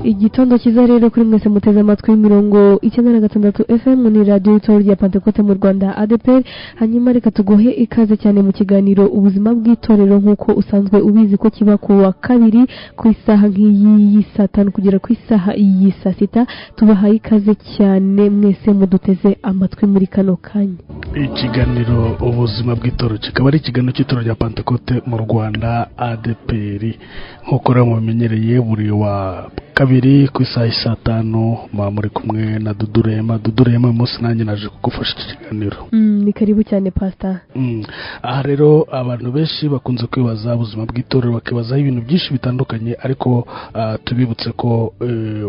Igitondo cyiza rero kuri mwese muteze amatwi 96 FM ni radio y'itorero rya Pentecote mu Rwanda ADEPR. Hanyuma reka tuguhe ikaze cyane mu kiganiro ubuzima bw'itorero nk'uko usanzwe ubizi ko kiba ku wa kabiri ku isaha nk'iyi saa 5 kugera ku isaha iyi saa 6. Tubahaye ikaze cyane mwese muduteze amatwi muri kano kanya. Ikiganiro ubuzima bw'itorero kikaba ari ikiganiro cy'itorero rya Pentecote mu Rwanda ADEPR, nk'uko rero mubimenyereye buri wa kabiri ku isaha saa 5 muri kumwe na Dudurema. Dudurema, uyu munsi nanjye naje kugufasha iki kiganiro. Ni karibu cyane pastor. Aha rero abantu benshi bakunze kwibaza ubuzima bw'itorero, bakibazaho ibintu byinshi bitandukanye, ariko tubibutse ko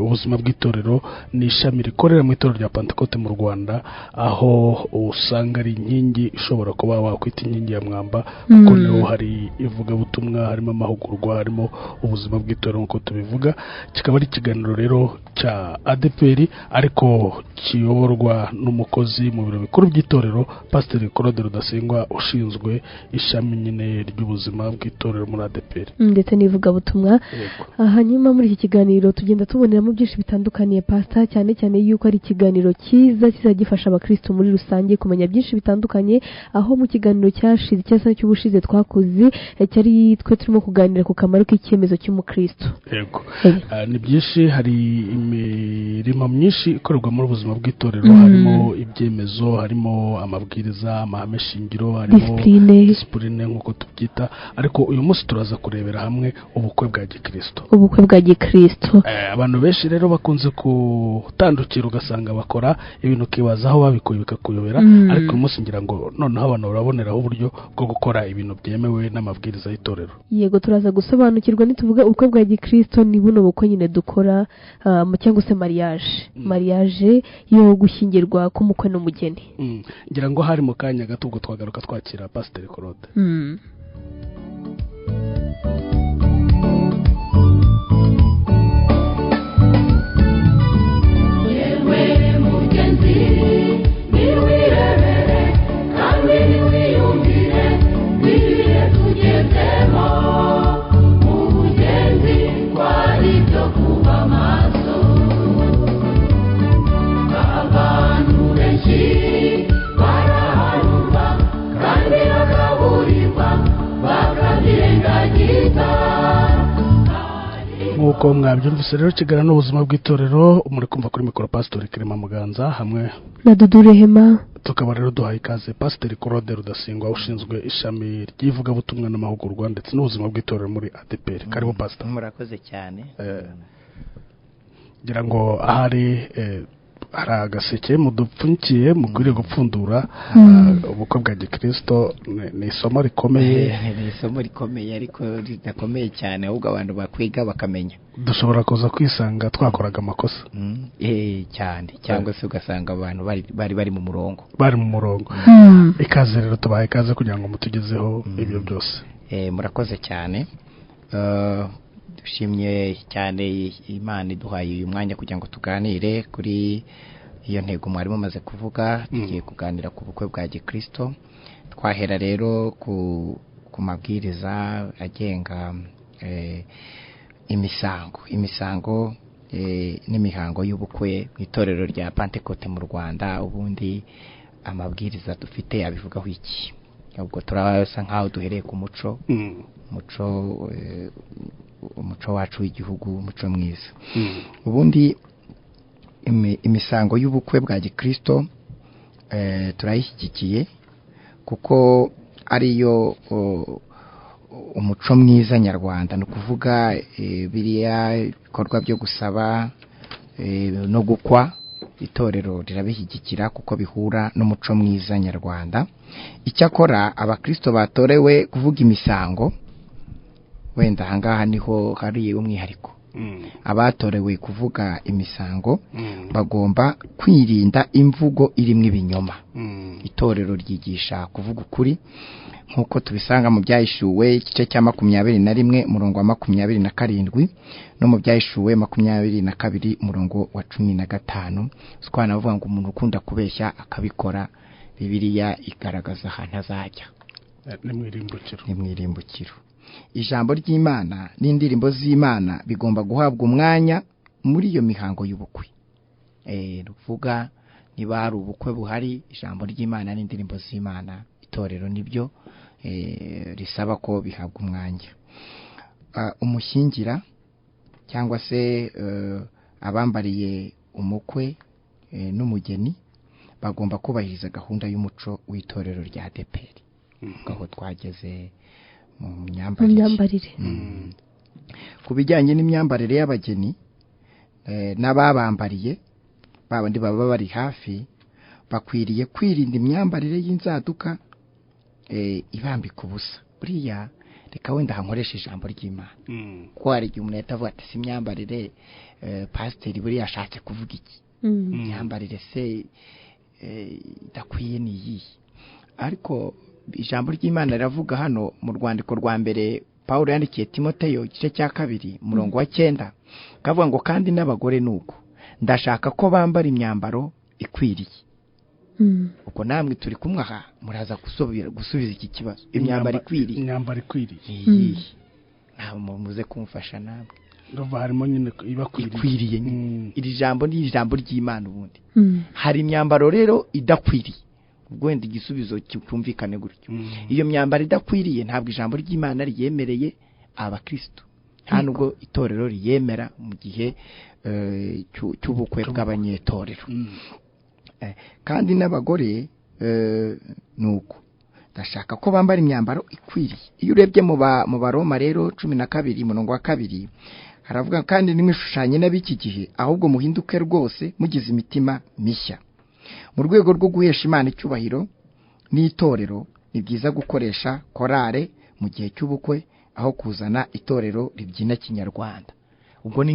ubuzima bw'itorero ni ishami rikorera mu itorero rya Pentecote mu Rwanda, aho usanga ari inkingi ishobora kuba wakwita inkingi ya mwamba, kuko niho hari ivugabutumwa, harimo amahugurwa, harimo ubuzima bw'itorero nk'uko tubivuga. Kikaba ari ikiganiro rero cya ADEPR ariko kiyoborwa n'umukozi mu biro bikuru by'itorero, Pasiteri Claude Rudasingwa, ushinzwe ishami nyine ry'ubuzima bw'itorero muri ADEPR ndetse n'ivugabutumwa. Hanyuma muri iki kiganiro tugenda tuboneramo byinshi bitandukanye pastor, cyane cyane yuko ari ikiganiro cyiza kizagifasha abakristo muri rusange kumenya byinshi bitandukanye. Aho mu kiganiro cyashize cyasa cy'ubushize twakoze cyari twe turimo kuganira ku kamaro k'icyemezo cy'umukristo. Yego, ni byinshi, hari imirimo myinshi ikorerwa muri ubuzima bw'itorero, harimo ibyemezo, harimo amabwiriza, amahame shingiro, harimo discipline nk'uko tubyita. Ariko uyu munsi turaza kurebera hamwe ubukwe bwa gikristo. Ubukwe bwa gikristo abantu benshi rero bakunze gutandukira, ugasanga bakora ibintu ukibaza aho babikuye bikakuyobera, ariko uyu munsi ngira ngo noneho abantu baraboneraho uburyo bwo gukora ibintu byemewe n'amabwiriza y'itorero. Yego, turaza gusobanukirwa nituvuga ubukwe bwa gikristo ni buno bukwe nyine dukora, cyangwa se mariage yo gushyingirwa k'umukwe n'umugeni. Ngira ngo hari mu kanya gato ubwo twagaruka twakira Pasiteri Claude. Yewe mugenzi niwirebere kandi niwiyumvire ibihe tugezemo mu bugenzi kwari byo kuba maso. Abantu benshi barahanurwa kandi bakaburirwa bakabyirengagiza. Nk'uko mwabyumvise rero, kiganiro n'ubuzima bw'itorero muri kumva kuri mikoro Pastor Clement Muganza hamwe na Dudurehema. Tukaba rero duhaye ikaze Pasiteri Claude Rudasingwa ushinzwe ishami ry'ivugabutumwa n'amahugurwa ndetse n'ubuzima bw'itorero muri ADEPR. Karibu pastor. Murakoze cyane. Ngira ngo ahari hari agaseke mudupfunyikiye mukwiriye gupfundura. Ubukwe bwa gikristo ni isomo rikomeye. Ni isomo rikomeye ariko ridakomeye cyane, ahubwo abantu bakwiga bakamenya. Dushobora kuza kwisanga twakoraga amakosa cyane, cyangwa se ugasanga abantu bari mu murongo, bari mu murongo. Ikaze rero, tubaye ikaze kugira ngo mutugezeho ibyo byose. Murakoze cyane. Dushimye cyane Imana iduhaye uyu mwanya kugira ngo tuganire kuri iyo ntego mwari mumaze kuvuga. Tugiye kuganira ku bukwe bwa gikristo. Twahera rero ku mabwiriza agenga imisango n'imihango y'ubukwe mu itorero rya Pentecote mu Rwanda. Ubundi amabwiriza dufite abivugaho iki? Ubwo turasa nkaho duhereye ku muco, umuco wacu w'igihugu, umuco mwiza. Ubundi imisango y'ubukwe bwa gikristo turayishyigikiye kuko ariyo umuco mwiza nyarwanda. Ni ukuvuga biriya bikorwa byo gusaba no gukwa, itorero rirabishyigikira kuko bihura n'umuco mwiza nyarwanda. Icyakora abakristo batorewe kuvuga imisango, wenda ahangaha niho hari umwihariko. Abatorewe kuvuga imisango bagomba kwirinda imvugo irimo ibinyoma. Itorero ryigisha kuvuga ukuri nk'uko tubisanga mu Byahishuwe igice cya 21 umurongo wa 27 no mu Byahishuwe 22 umurongo wa 15. Twana bavuga ngo umuntu ukunda kubeshya akabikora, Bibiliya igaragaza ahantu azajya, ni mwirimbukiro. Ijambo ry'Imana n'indirimbo z'Imana bigomba guhabwa umwanya muri iyo mihango y'ubukwe. Ruvuga niba hari ubukwe buhari, ijambo ry'Imana n'indirimbo z'Imana, itorero nibyo risaba ko bihabwa umwanya. Umushyingira cyangwa se abambariye umukwe n'umugeni bagomba kubahiriza gahunda y'umuco w'itorero rya ADEPR. Aho twageze mu myambarire. Ku bijyanye n'imyambarire y'abageni n'ababambariye, babandi baba bari hafi, bakwiriye kwirinda imyambarire y'inzaduka ibambika ubusa. Buriya reka wenda hankoresha ijambo ry'Imana, kuko hari igihe umuntu yatavuga ati si imyambarire, pasiteri buriya ashatse kuvuga iki? Imyambarire se idakwiye ni iyihe? Ariko ijambo ry'Imana riravuga hano mu rwandiko rwa mbere Pawulo yandikiye Timoteyo igice cya 2 umurongo wa 9, kavuga ngo kandi n'abagore nuko ndashaka ko bambara imyambaro ikwiriye. Uko namwe turi kumwe aha muraza gusubiza iki kibazo. Imyambaro ikwiriye, imyambaro ikwiriye nta muze kumfasha namwe. Ndumva harimo nyine ibakwiriye. Iri jambo ni ijambo ry'Imana ubundi. Hari imyambaro rero idakwiriye. Ubwo wenda igisubizo cyumvikane gutyo. Iyo myambaro idakwiriye ntabwo ijambo ry'Imana ryemereye abakristo, nta nubwo itorero riyemera mu gihe cy'ubukwe bw'abanyetorero. Kandi n'abagore nuko ndashaka ko bambara imyambaro ikwiriye. Iyo urebye mu Baroma rero 12 umurongo wa 2 haravuga kandi nimwishushanye n'ab'iki gihe, ahubwo muhinduke rwose mugize imitima mishya. Mu rwego rwo guhesha Imana icyubahiro n'itorero, ni byiza gukoresha korale mu gihe cy'ubukwe aho kuzana itorero ribyina kinyarwanda. Ubwo ni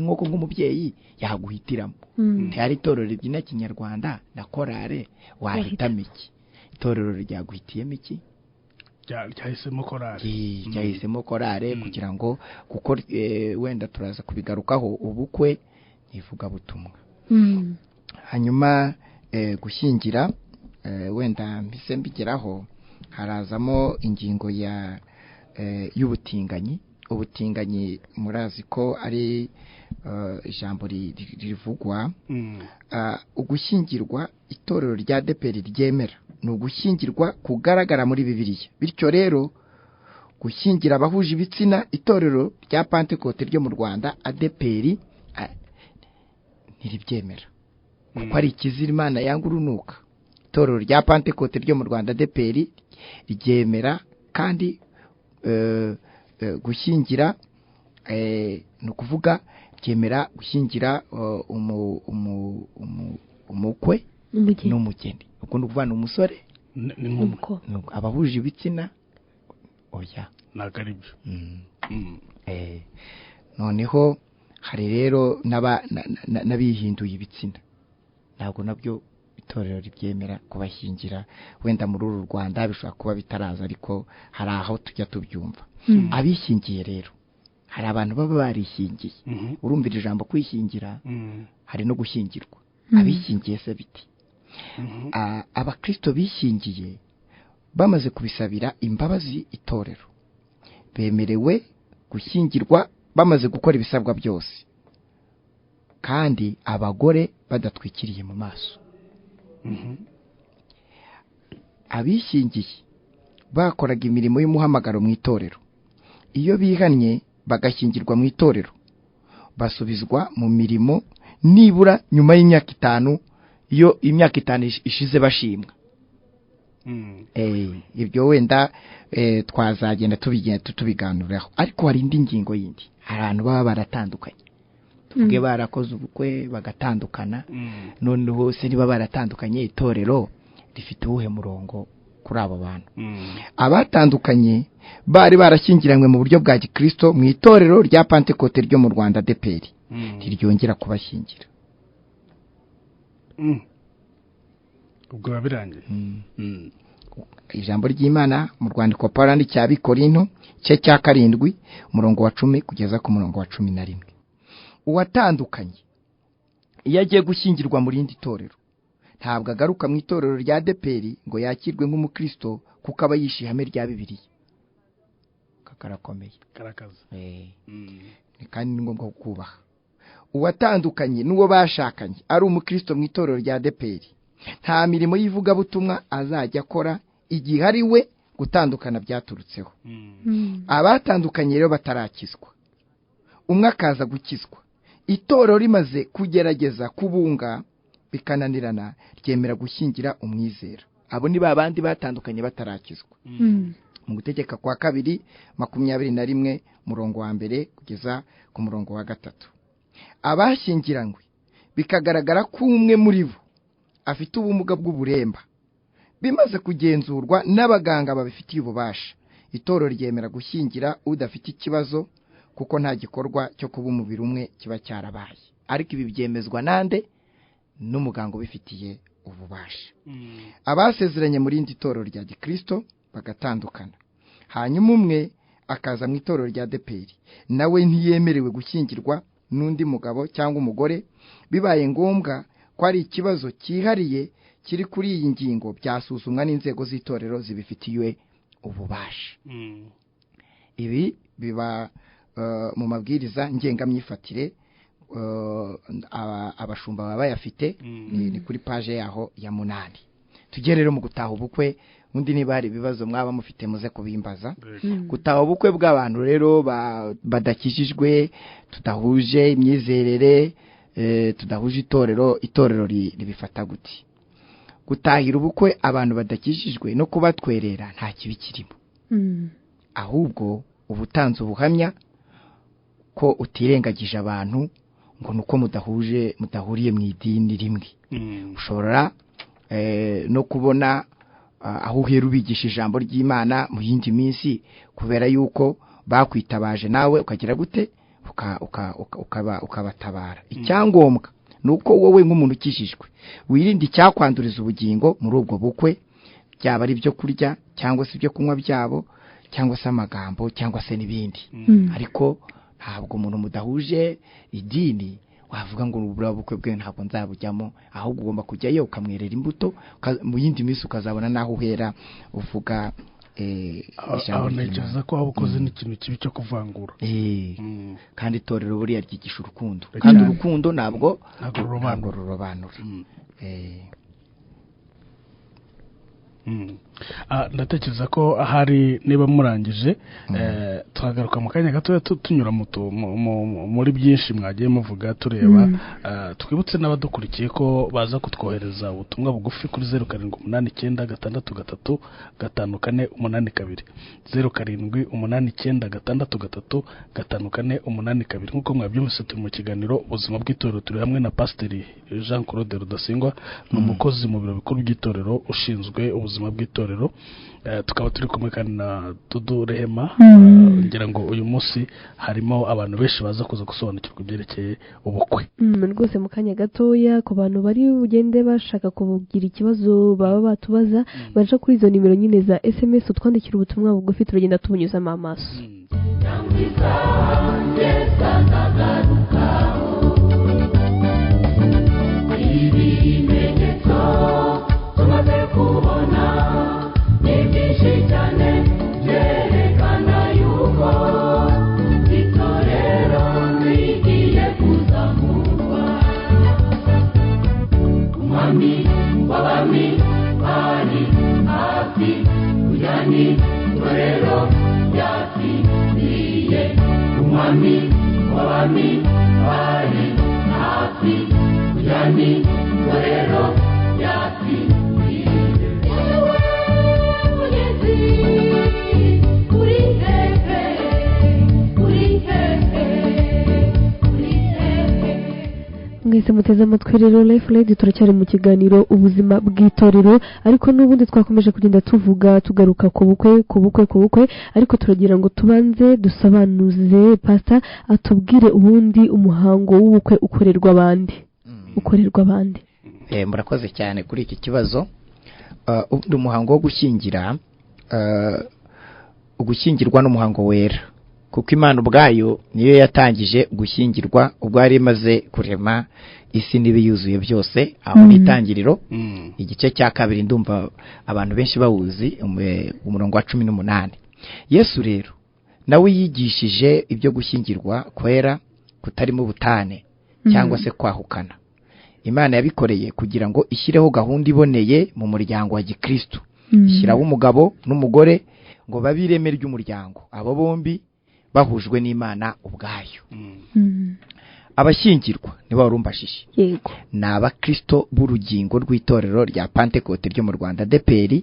nk'uko nk'umubyeyi yaguhitiramo, ntihari itorero ribyina kinyarwanda na korale, wahitamo iki? Itorero ryaguhitiyemo iki? Ryahisemo korale. Ryahisemo korale kugira ngo, kuko wenda turaza kubigarukaho, ubukwe n'ivugabutumwa. Hanyuma gushyingira, wenda mpise mbigeraho, harazamo ingingo ya y'ubutinganyi. Ubutinganyi murazi ko ari ijambo rivugwa. Ugushyingirwa itorero rya ADEPR ryemera ni ugushyingirwa kugaragara muri Bibiliya. Bityo rero gushyingira abahuje ibitsina, itorero rya Pentecote ryo mu Rwanda ADEPR ntiribyemera, kuko ari ikizira Imana yanga urunuka. Itorero rya Pentecote ryo mu Rwanda ADEPR ryemera kandi gushyingira, ni ukuvuga ryemera gushyingira umukwe n'umugeni. Ubwo ni ukuvuga ni umusore abahuje ibitsina, oya ntabwo ari byo. Noneho hari rero n'abihinduye ibitsina, ntabwo nabyo itorero ribyemera kubashyingira. Wenda muri uru Rwanda bishobora kuba bitaraza, ariko hari aho tujya tubyumva. Abishingiye rero, hari abantu baba barishingiye. Urumvira ijambo kwishingira, hari no gushyingirwa. Abishingiye se biti? Abakristo bishingiye bamaze kubisabira imbabazi itorero, bemerewe gushyingirwa bamaze gukora ibisabwa byose, kandi abagore badatwikiriye mu maso. Abishingiye bakoraga imirimo y'umuhamagaro mu itorero, iyo bihannye bagashyingirwa mu itorero, basubizwa mu mirimo nibura nyuma y'imyaka 5, iyo imyaka 5 ishize bashimwa. Ibyo wenda twazagenda tubiganiraho. Ariko hari indi ngingo yindi, hari abantu baba baratandukanye, tuvuge barakoze ubukwe bagatandukana, noneho se niba baratandukanye itorero rifite uwuhe murongo kuri abo bantu? Abatandukanye bari barashyingiranywe mu buryo bwa gikristo mu itorero rya Pentecote ryo mu Rwanda ADEPR ntiryongera kubashyingira. Ubwo birangiye. Ijambo ry'Imana mu rwandiko Pawulo yandikiye Abikorinto igice cya 7 umurongo wa 10 kugeza ku murongo wa 11. Uwatandukanye iyo agiye gushyingirwa mu rindi torero, ntabwo agaruka mu itorero rya ADEPR ngo yakirwe nk'umukristo, kuko aba yishe ihame rya Bibiliya. Karakomeye, karakaza. Kandi ni ngombwa kubaha. Uwatandukanye n'uwo bashakanye ari umukristo mu itorero rya ADEPR nta mirimo y'ivugabutumwa azajya akora igihe ari we gutandukana byaturutseho. Abatandukanye rero batarakizwa, umwe akaza gukizwa, itorero rimaze kugerageza kubunga bikananirana, ryemera gushyingira umwizera. Abo ni ba bandi batandukanye batarakizwa. Mu Gutegeka kwa Kabiri 21 murongo wa 1 kugeza ku murongo wa 3. Abashyingiranywe bikagaragara ko umwe muri bo afite ubumuga bw'uburemba, bimaze kugenzurwa n'abaganga babifitiye ububasha, itorero ryemera gushyingira udafite ikibazo, kuko nta gikorwa cyo kuba umubiri umwe kiba cyarabaye. Ariko ibi byemezwa nande? N'umuganga ubifitiye ububasha. Abasezeranye muri indi torero rya Gikristo bagatandukana, hanyuma umwe akaza mu itorero rya ADEPR, nawe ntiyemerewe gushyingirwa n'undi mugabo cyangwa umugore. Bibaye ngombwa ko ari ikibazo cyihariye kiri kuri iyi ngingo, byasuzumwa n'inzego z'itorero zibifitiye ububasha. Ibi biba mu mabwiriza ngengamyifatire, abashumba baba bayafite, ni kuri page yaho ya 8. Tujye rero mu gutaha ubukwe. Undi niba hari ibibazo mwaba mufite muze kubimbaza. Gutaha ubukwe bw'abantu rero badakijijwe, tudahuje imyizerere, tudahuje itorero, itorero ribifata gute? Gutahira ubukwe abantu badakijijwe no kubatwerera nta kibi kirimo. Ahubwo ubutanze ubuhamya ko utirengagije abantu ngo nuko mudahuje, mudahuriye mu idini rimwe. Ushobora no kubona aho uhera ubigisha ijambo ry'Imana mu yindi minsi, kubera yuko bakwitabaje nawe ukagira gute, ukabatabara. Icyangombwa nuko wowe nk'umuntu ukijijwe wirinde icyakwanduriza ubugingo muri ubwo bukwe, byaba ari ibyo kurya cyangwa se ibyo kunywa byabo, cyangwa se amagambo, cyangwa se n'ibindi. Ariko ntabwo umuntu mudahuje idini wavuga ngo ubura bukwe bwe ntabwo nzabujyamo, ahubwo ugomba kujyayo ukamwerera imbuto, mu yindi minsi ukazabona naho uhera uvuga ijambo. Ntekereza ko waba ukoze n'ikintu kibi cyo kuvangura. Kandi itorero buriya ryigisha urukundo, kandi urukundo ntabwo rurobanura. Ndatekereza ko ahari niba murangije tuhagaruka mu kanya gatoya tunyura muri byinshi mwagiye muvuga tureba. Twibutse n'abadukurikiye ko baza kutwohereza ubutumwa bugufi kuri 0789 633 5482, 0789 633 5482. Nk'uko mwabyumvise turi mu kiganiro Ubuzima bw'Itorero, turi hamwe na Pasiteri Jean Claude Rudasingwa, ni umukozi mu biro bikuru by'itorero ushinzwe ubuzima bw'itorero. Tukaba turi kumwe kandi na Dudu Rehema. Ngira ngo uyu munsi harimo abantu benshi baza kuza gusobanukirwa ibyerekeye ubukwe. Rwose mu kanya gatoya ku bantu bari bugende bashaka kugira ikibazo baba batubaza, baje kuri izo nimero nyine za SMS utwandikira ubutumwa bugufi, turagenda tubunyuzamo amaso. Kubona ni byinshi cyane byerekana yuko itorero rigiye kuzamurwa. Umwami w'abami ari hafi, kujyana itorero ryatsindiye. Umwami w'abami ari hafi, kujyana itorero ryatsindiye. Mwese muteze amatwi rero Life Radio, turacyari mu kiganiro Ubuzima bw'Itorero, ariko n'ubundi twakomeje kugenda tuvuga tugaruka ku bukwe ku bukwe ku bukwe, ariko turagira ngo tubanze dusobanuze Pastor atubwire ubundi umuhango w'ubukwe ukorerwa abandi. Ukorerwa abandi. Murakoze cyane kuri iki kibazo. Ubundi umuhango wo gushyingira, ugushyingirwa n'umuhango wera, kuko Imana ubwayo niyo yatangije gushyingirwa ubwo yari imaze kurema isi n'ibiyuzuye byose. Aho ni itangiriro igice cya 2, ndumva abantu benshi bawuzi, umurongo wa 18. Yesu rero nawe yigishije ibyo gushyingirwa kwera kutarimo ubutane, Cyangwa se kwahukana. Imana yabikoreye kugira ngo ishyireho gahunda iboneye mu muryango wa gikristo. Ishyiraho umugabo n'umugore ngo babe ireme ry'umuryango, abo bombi bahujwe n'Imana ubwayo. Abashyingirwa niba warumbashije, yego, ni abakristo b'urugingo rw'itorero rya Pentecote ryo mu Rwanda ADEPR,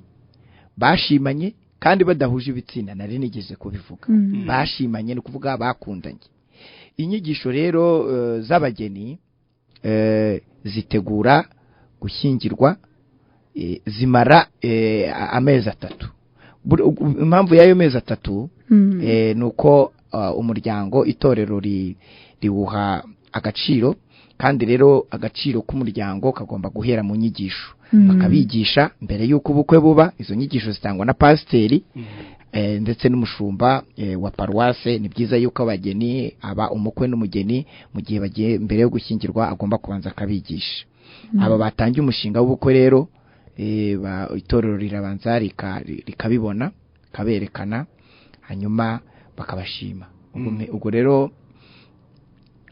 bashimanye kandi badahuje ibitsina, nari nigeze kubivuga. Bashimanye ni ukuvuga bakundanye. Inyigisho rero z'abageni zitegura gushyingirwa zimara amezi 3. Impamvu y'ayo mezi 3 nuko umuryango itorero riwuha agaciro, kandi rero agaciro k'umuryango kagomba guhera mu nyigisho. Bakabigisha mbere y'uko ubukwe buba. Izo nyigisho zitangwa na pasiteri ndetse n'umushumba wa paruwase. Ni byiza yuko abageni, aba umukwe n'umugeni, mu gihe bagiye mbere yo gushyingirwa agomba kubanza akabigisha. Aba batangiye umushinga w'ubukwe rero, itorero rirabanza rikabibona, kaberekana, hanyuma bakabashima. Ubwo rero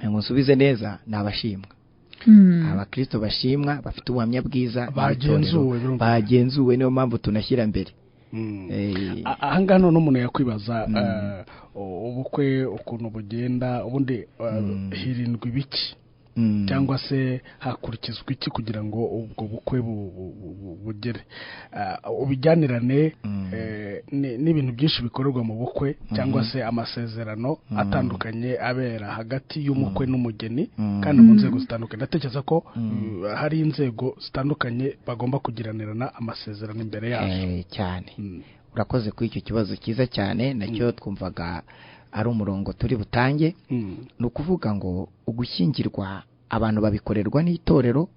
ngo nsubize neza, ni abashimwa. Abakristo bashimwa bafite ubuhamya bwiza, bagenzuwe, niyo mpamvu tunashyira mbere. Ahangaha none umuntu yakwibaza ubukwe ukuntu bugenda, ubundi hirindwa ibiki cyangwa se hakurikizwa iki kugira ngo ubwo bukwe bugere, ubijyanirane n'ibintu byinshi bikorerwa mu bukwe cyangwa se amasezerano atandukanye abera hagati y'umukwe n'umugeni, kandi mu nzego zitandukanye. Ndatekereza ko hari inzego zitandukanye bagomba kugiranirana amasezerano imbere yazo. Cyane. Urakoze kuri icyo kibazo cyiza cyane, nacyo twumvaga ari umurongo turi butange. Ni ukuvuga ngo ugushyingirwa abantu babikorerwa n'itorero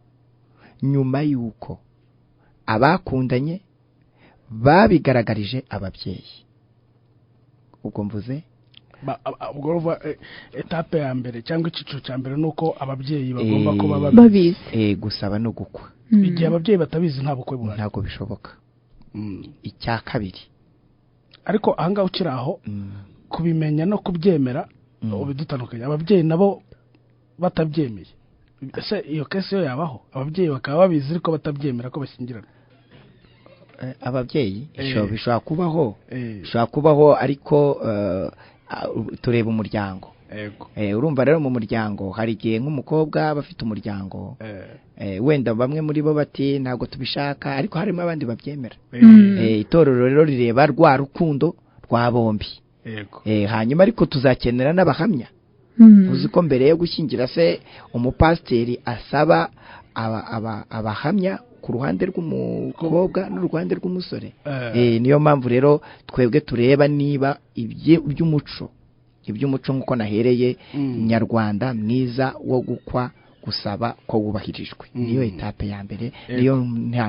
nyuma y'uko abakundanye babigaragarije ababyeyi. Ubwo mvuze ubwo etape ya mbere cyangwa icyiciro cya mbere nuko ababyeyi bagomba kuba babizi, gusaba no gukwa. Igihe ababyeyi batabizi nta bukwe buhari, ntabwo bishoboka. Icya kabiri, ariko ahangaha ukiri aho kubimenya no kubyemera ubidutandukanye, ababyeyi nabo batabyemeye, ese iyo kese yo yabaho, ababyeyi bakaba babizi ariko batabyemera ko bashyingirana? Ababyeyi bishobora kubaho, bishobora kubaho, ariko tureba umuryango. Urumva rero mu muryango hari igihe nk'umukobwa bafite umuryango, wenda bamwe muri bo bati ntabwo tubishaka, ariko harimo abandi babyemera. Itorero rero rireba rwa rukundo rwa bombi. Hanyuma ariko tuzakenera n'abahamya. Uzi ko mbere yo gushyingira se umupasiteri asaba abahamya ku ruhande rw'umukobwa n'uruhande rw'umusore. Niyo mpamvu rero twebwe tureba niba iby'umuco nk'uko nahereye nyarwanda mwiza wo gukwa, gusaba ko wubahirijwe. Niyo etape ya mbere, niyo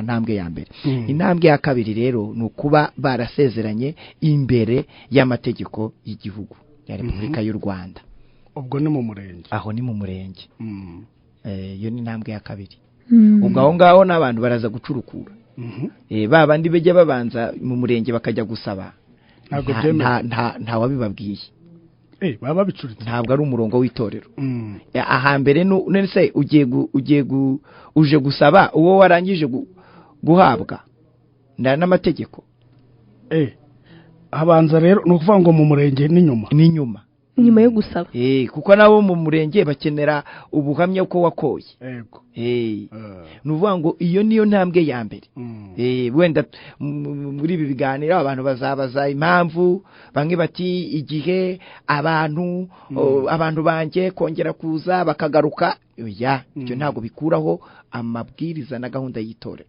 ntambwe ya mbere. Intambwe ya kabiri rero ni ukuba barasezeranye imbere y'amategeko y'igihugu ya Repubulika y'u Rwanda. Ubwo ni mu murenge. Aho ni mu murenge. Iyo ni intambwe ya kabiri. Ubwo aho ngaho n'abantu baraza gucurukura. Ba bandi bejya babanza mu murenge bakajya gusaba, nta wabibabwiye. Baba bicuritse, ntabwo ari umurongo w'itorero. Ahambere none se ugiye uje gusaba uwo warangije guhabwa n'amategeko. Habanza rero ni ukuvuga ngo mu murenge n'inyuma, n'inyuma nyuma yo gusaba. Kuko nabo mu murenge bakenera ubuhamya ko wakoye. Ni ukuvuga ngo iyo niyo ntambwe ya mbere. Wenda muri ibi biganiro abantu bazabaza impamvu, bamwe bati igihe abantu abantu banjye kongera kuza bakagaruka. Oya, ibyo ntabwo bikuraho amabwiriza na gahunda y'itorero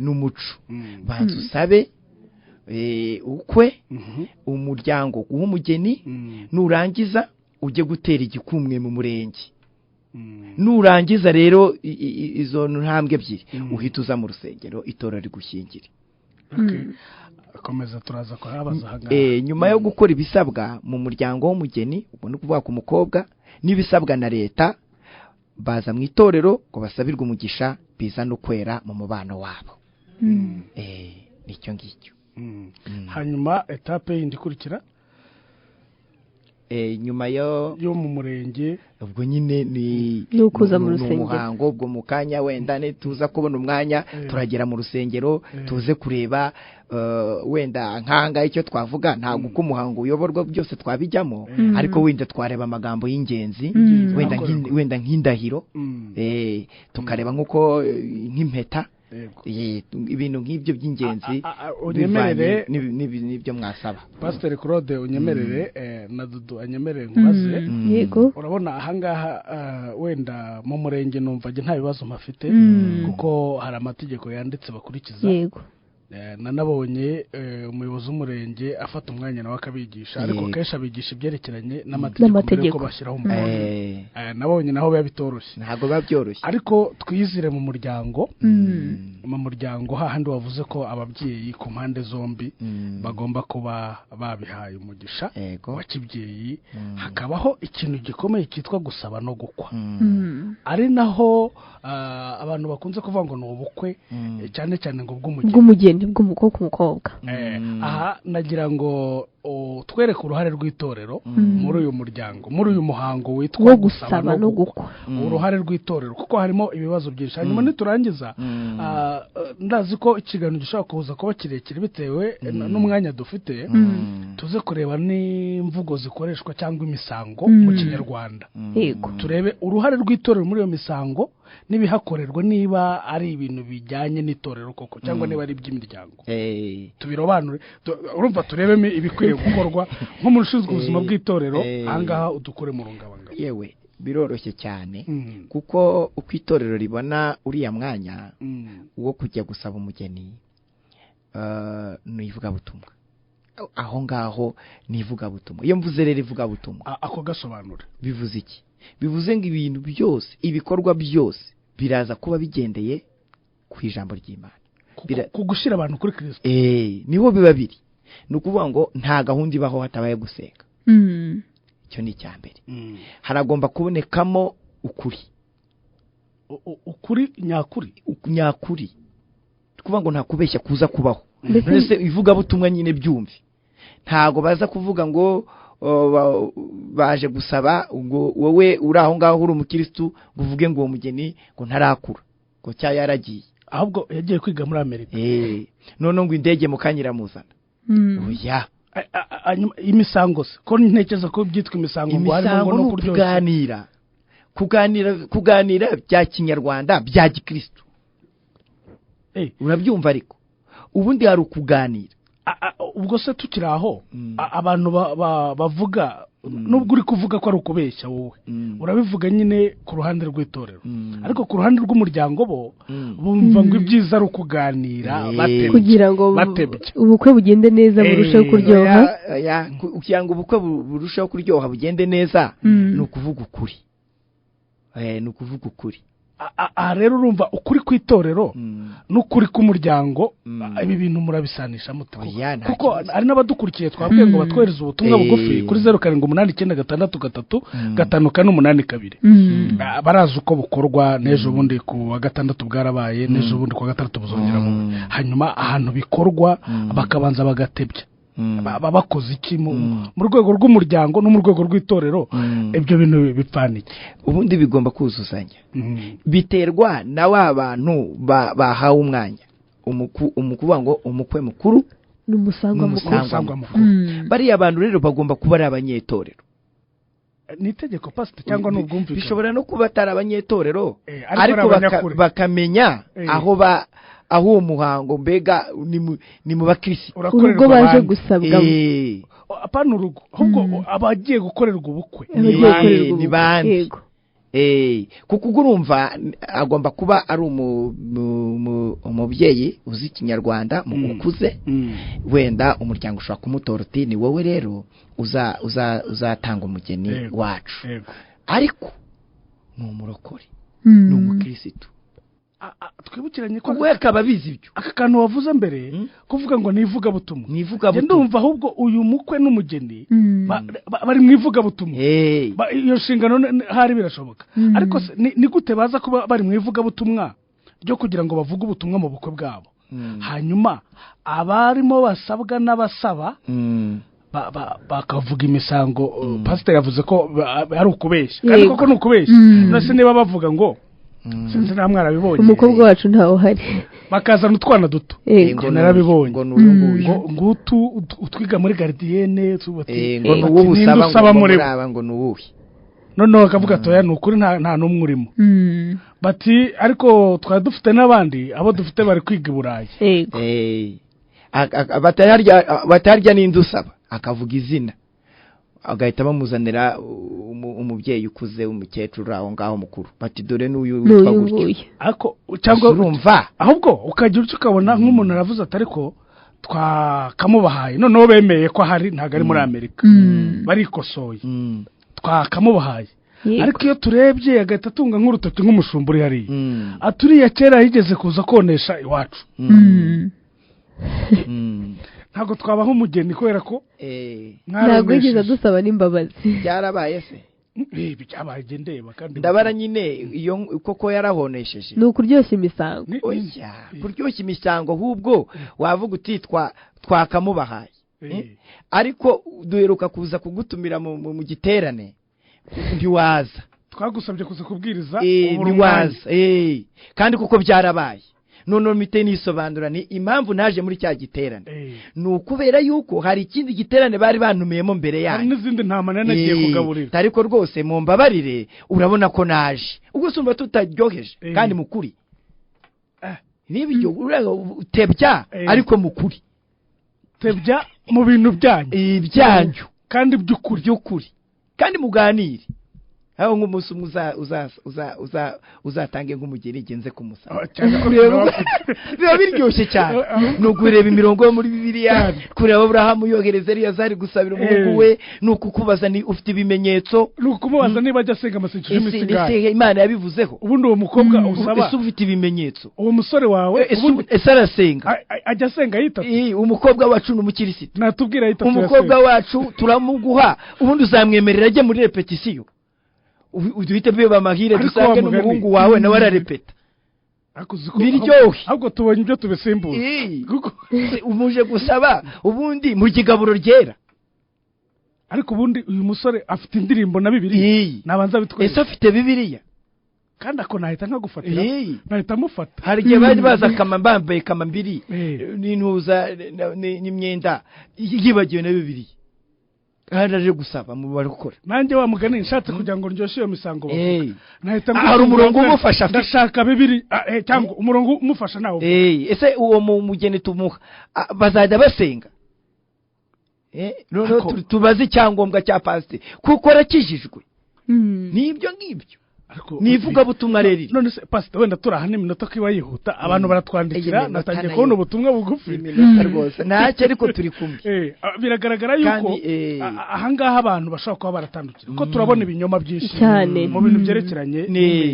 n'umuco. Banza usabe ukwe umuryango w'umugeni, nurangiza ujye gutera igikumwe mu murenge. Nurangiza rero izo ntambwe ebyiri, uhita uza mu rusengero itorero rigushyingire. Komeza turaza kuhabaza ahangaha. Nyuma yo gukora ibisabwa mu muryango w'umugeni, ubwo ni ukuvuga ku mukobwa, n'ibisabwa na leta, baza mu itorero ngo basabirwe umugisha biza no kwera mu mubano wabo. Nicyo ngicyo. Hanyuma etape yindi ikurikira, Nyuma yo mu murenge ubwo nyine ni ukuza mu rusengero umuhango, ubwo mu kanya wenda ne tuza kubona umwanya turagera mu rusengero tuze kureba wenda nkanga icyo twavuga ntabwo uko umuhango uyoborwa byose twabijyamo, ariko wenda twareba amagambo y'ingenzi, wenda nk'indahiro, tukareba nkuko nk'impeta, ibintu nk'ibyo by'ingenzi unyemerere n'ibyo mwasaba. Pastor Claude unyemerere na Dudu anyemerere nkubaze. Yego. Urabona ahangaha wenda mu murenge numva nta bibazo mafite kuko hari amategeko yanditse bakurikiza. Yego. Nanabonye umuyobozi w'umurenge afata umwanya nawe akabigisha, ariko kenshi abigisha ibyerekeranye n'amategeko bashyiraho umukono. Nabonye naho biba bitoroshye, ntabwo biba byoroshye, ariko twizire mu muryango, mu muryango hahandi wavuze ko ababyeyi ku mpande zombi bagomba kuba babihaye umugisha wa kibyeyi, hakabaho ikintu gikomeye cyitwa gusaba no gukwa, ari naho abantu bakunze kuvuga ngo ni ubukwe cyane cyane ngo bw'umugeni bw'umukobwa. Aha nagira ngo twereke uruhare rw'itorero muri uyu muryango, muri uyu muhango witwa gusaba no gukwa, uruhare rw'itorero kuko harimo ibibazo byinshi. Hanyuma niturangiza ndazi ko ikiganiro gishobora kuza kuba kirekire bitewe n'umwanya dufite, tuze kureba n'imvugo zikoreshwa cyangwa imisango mu Kinyarwanda, turebe uruhare rw'itorero muri iyo misango n'ibihakorerwa, niba ari ibintu bijyanye n'itorero koko cyangwa niba ari iby'imiryango, tubirobanure, urumva turebemo ibikwiye gukorwa nk'umuntu ushinzwe ubuzima bw'itorero ahangaha udukure mu rungabangabo. Yewe biroroshye cyane kuko uko itorero ribona uriya mwanya wo kujya gusaba umugeni ni ivugabutumwa. Aho ngaho ni ivugabutumwa. Iyo mvuze rero ivugabutumwa ako gasobanura bivuze iki? Bivuze ngo ibintu byose, ibikorwa byose biraza kuba bigendeye ku ijambo ry'Imana, ku gushyira abantu kuri Kristo. Niho biba biri. Ni ukuvuga ngo nta gahunda ibaho hatabaye gusenga. Icyo ni icya mbere. Haragomba kubonekamo ukuri, ukuri nyakuri, nyakuri. Kuvuga ngo nta kubeshya kuza kubaho. Mbese ivugabutumwa nyine byumve, ntago baza kuvuga ngo baje gusaba ngo wowe uri aho ngaho uri umukristo ngo uvuge ngo uwo mugeni ngo ntarakura ngo cya yaragiye, ahubwo yagiye kwiga muri Amerika, none ngo indege mukanyiramuzana. Oya, imisango se ko ntekereza ko byitwa imisango ngo harimo ngo no kuryoshya, kuganira bya Kinyarwanda bya Gikristo. Urabyumva? Ariko ubundi hari ukuganira. Ubwo se tukiri aho abantu bavuga, nubwo uri kuvuga ko ari ukubeshya wowe urabivuga nyine ku ruhande rw'itorero, ariko ku ruhande rw'umuryango bo bumva ngo ibyiza ari ukuganira kugira ngo ubukwe bugende neza burusheho kuryoha. Kugira ngo ubukwe burusheho kuryoha bugende neza ni ukuvuga ukuri. Ni ukuvuga ukuri. Aha rero urumva ukuri kw'itorero n'ukuri k'umuryango, ibi bintu murabisanisha mute? Kuko hari n'abadukurikiye twabwiye ngo batwohereze ubutumwa bugufi kuri 0789633582, barazi uko bukorwa. N'ejo bundi ku wa gatandatu bwarabaye, n'ejo bundi ku wa gatandatu buzongera bube. Hanyuma ahantu bikorwa bakabanza bagatebya, baba bakoze iki mu rwego rw'umuryango no mu rwego rw'itorero, ibyo bintu bipfana iki? Ubundi bigomba kuzuzanya, biterwa na wa bantu bahawe umwanya, umukuvuga ngo umukwe mukuru n'umusangwa mukuru. Bariya bantu rero bagomba kuba ari abanyetorero. Ni itegeko pastor cyangwa n'ubwumvikane? Bishobora no kuba atari abanyetorero, ariko bakamenya aho aho uwo muhango mbega ni mu bakirisi, urugo baje gusabwa, apana urugo, ahubwo abagiye gukorerwa ubukwe ni bande. Kuko urumva agomba kuba ari umubyeyi uzi Ikinyarwanda ukuze, wenda umuryango ushobora kumutora uti ni wowe rero uzatanga umugeni wacu, ariko ni umurokore, ni umukirisitu. Twibukiranye ko we akaba abizi ibyo. Aka kantu wavuze mbere kuvuga ngo ni ivugabutumwa, ndumva ahubwo uyu mukwe n'umugeni bari mu ivugabutumwa, iyo nshingano hari birashoboka. Ariko ni gute baza kuba bari mu ivugabutumwa ryo kugira ngo bavuge ubutumwa mu bukwe bwabo, hanyuma abarimo basabwa n'abasaba Bakavuga imisango. Pasiteri yavuze ko ari ukubeshya, kandi Yego. koko ni ukubeshya. None se niba bavuga ngo, sinzi niba mwarabibonye, Umukobwa wacu ntawe uhari. Bakazana utwana duto. Yego. Ngo Narabibonye. Ngo ni uyu nguyu. Ngo ngutu utwiga muri gardienne, bati Ngo ni bati, uwuhe "Ninde usaba usaba ngo muri bo?" muri aba, ngo ni uwuhe? Noneho bakavuga ati: "Oya, ni ukuri nta n'umwe urimo." Bati: "Ariko twari dufite n'abandi, abo dufite bari kwiga i Burayi." Yego. Batarya n'indi usaba, akavuga izina, agahita bamuzanira umubyeyi ukuze, umukecuru aho ngaho mukuru, bati: "Dore n'uyu witwa N'uyu gutyo." nguyu. Ariko cyangwa Urumva? Ahubwo ukagira utyo, ukabona nk'umuntu aravuze ati: "Ariko twakamubahaye." Noneho bemeye ko ahari, ntabwo ari muri Amerika, barikosoye, twakamubahaye. Ariko iyo turebye, agahita atunga nk'urutoki nk'umushumba uri hariya, aturiye, kera yigeze kuza konesha iwacu, ntabwo twabaha umugeni kubera ko Ntabwo yigeze mwaronesheje. adusaba n'imbabazi. Byarabaye se? Byabaye, ndeba kandi. Ndabara nyine iyo koko yarahonesheje. Ni ukuryoshya imisango. Oya, kuryoshya imisango, ahubwo wavuga uti twakamubahaye, ariko duheruka kuza kugutumira mu giterane ntiwaza. Twagusabye kuza kubwiriza, ubura umwanya. Ntiwaza. Kandi kuko byarabaye, noneho mpite nisobanura ni impamvu naje muri cya giterane, ni ukubera yuko hari ikindi giterane bari bantumiyemo mbere Hari yanyu. n'izindi ntama nari nagiye kugaburira. Ariko rwose mumbabarire, urabona ko naje, ubwo sumva tutaryoheje. Kandi mukuri n'ibyo utebya, ariko mukuri. Tebya mu bintu byanyu. Ibyanyu. Kandi by'ukuri. By'ukuri, kandi muganire aho nk'umunsi umwe uzatange nk'umugeni genze kumusaba. Ah, cyane ko Biba biryoshye cyane, ni ukureba imirongo yo muri Bibiliya, Cyane. kureba Aburahamu yohereza Eliyazari gusabira umuhungu we, ni ukukubaza ni ufite ibimenyetso. Ni ukumubaza niba ajya asenga amasengesho Ese y'iminsi ingahe. ese Imana yabivuzeho? Ubundi uwo mukobwa usaba, Ese ufite ibimenyetso? uwo musore wawe, Ese ubundi ese arasenga? Ajya asenga yitatu? Umukobwa wacu ni umukirisitu. Natubwira yitatu Umukobwa yasenga. wacu turamuguha, ubundi uzamwemerera ajye muri répétition? Duhite biba amahire, Ariko dusange wa mugani. n'umuhungu wawe nawe ararepeta. Ariko uzi ko Biryohe. Ahubwo tubonye ibyo tubisimbuza, kuko Se, umuje gusaba ubundi mu gigaburo ryera. Ariko ubundi uyu musore afite indirimbo na Bibiliya? Nabanza Ese bitwereke. afite Bibiliya? Kandi ako nahita nkagufatira, nahita amufata. Hari igihe bari baza kama bambaye kamambiri n'intuza n'imyenda, yibagiwe na Bibiliya kandi aje gusaba mu barokore. Nanjye wa mugani, nshatse kugira ngo ndyoshye iyo misango bavuga, nahita Hari umurongo umufasha afite. Ndashaka bibiri, cyangwa umurongo umufasha nawe. Ese uwo mugeni tumuha, bazajya basenga? Noneho tubaze icyangombwa cya pasiteri kuko arakijijwe, nibyo ngibyo. Ariko Ni ivugabutumwa rero iri. None se pasiteri, wenda turaha n'iminota ko iba yihuta, abantu baratwandikira. Iyi minota Natangiye nayo. kubona ubutumwa bugufi. Iminota rwose ntacyo, ariko turi kumwe. Biragaragara yuko Kandi, ahangaha abantu bashobora kuba baratandukira, kuko turabona ibinyoma byinshi Cyane. mu bintu byerekeranye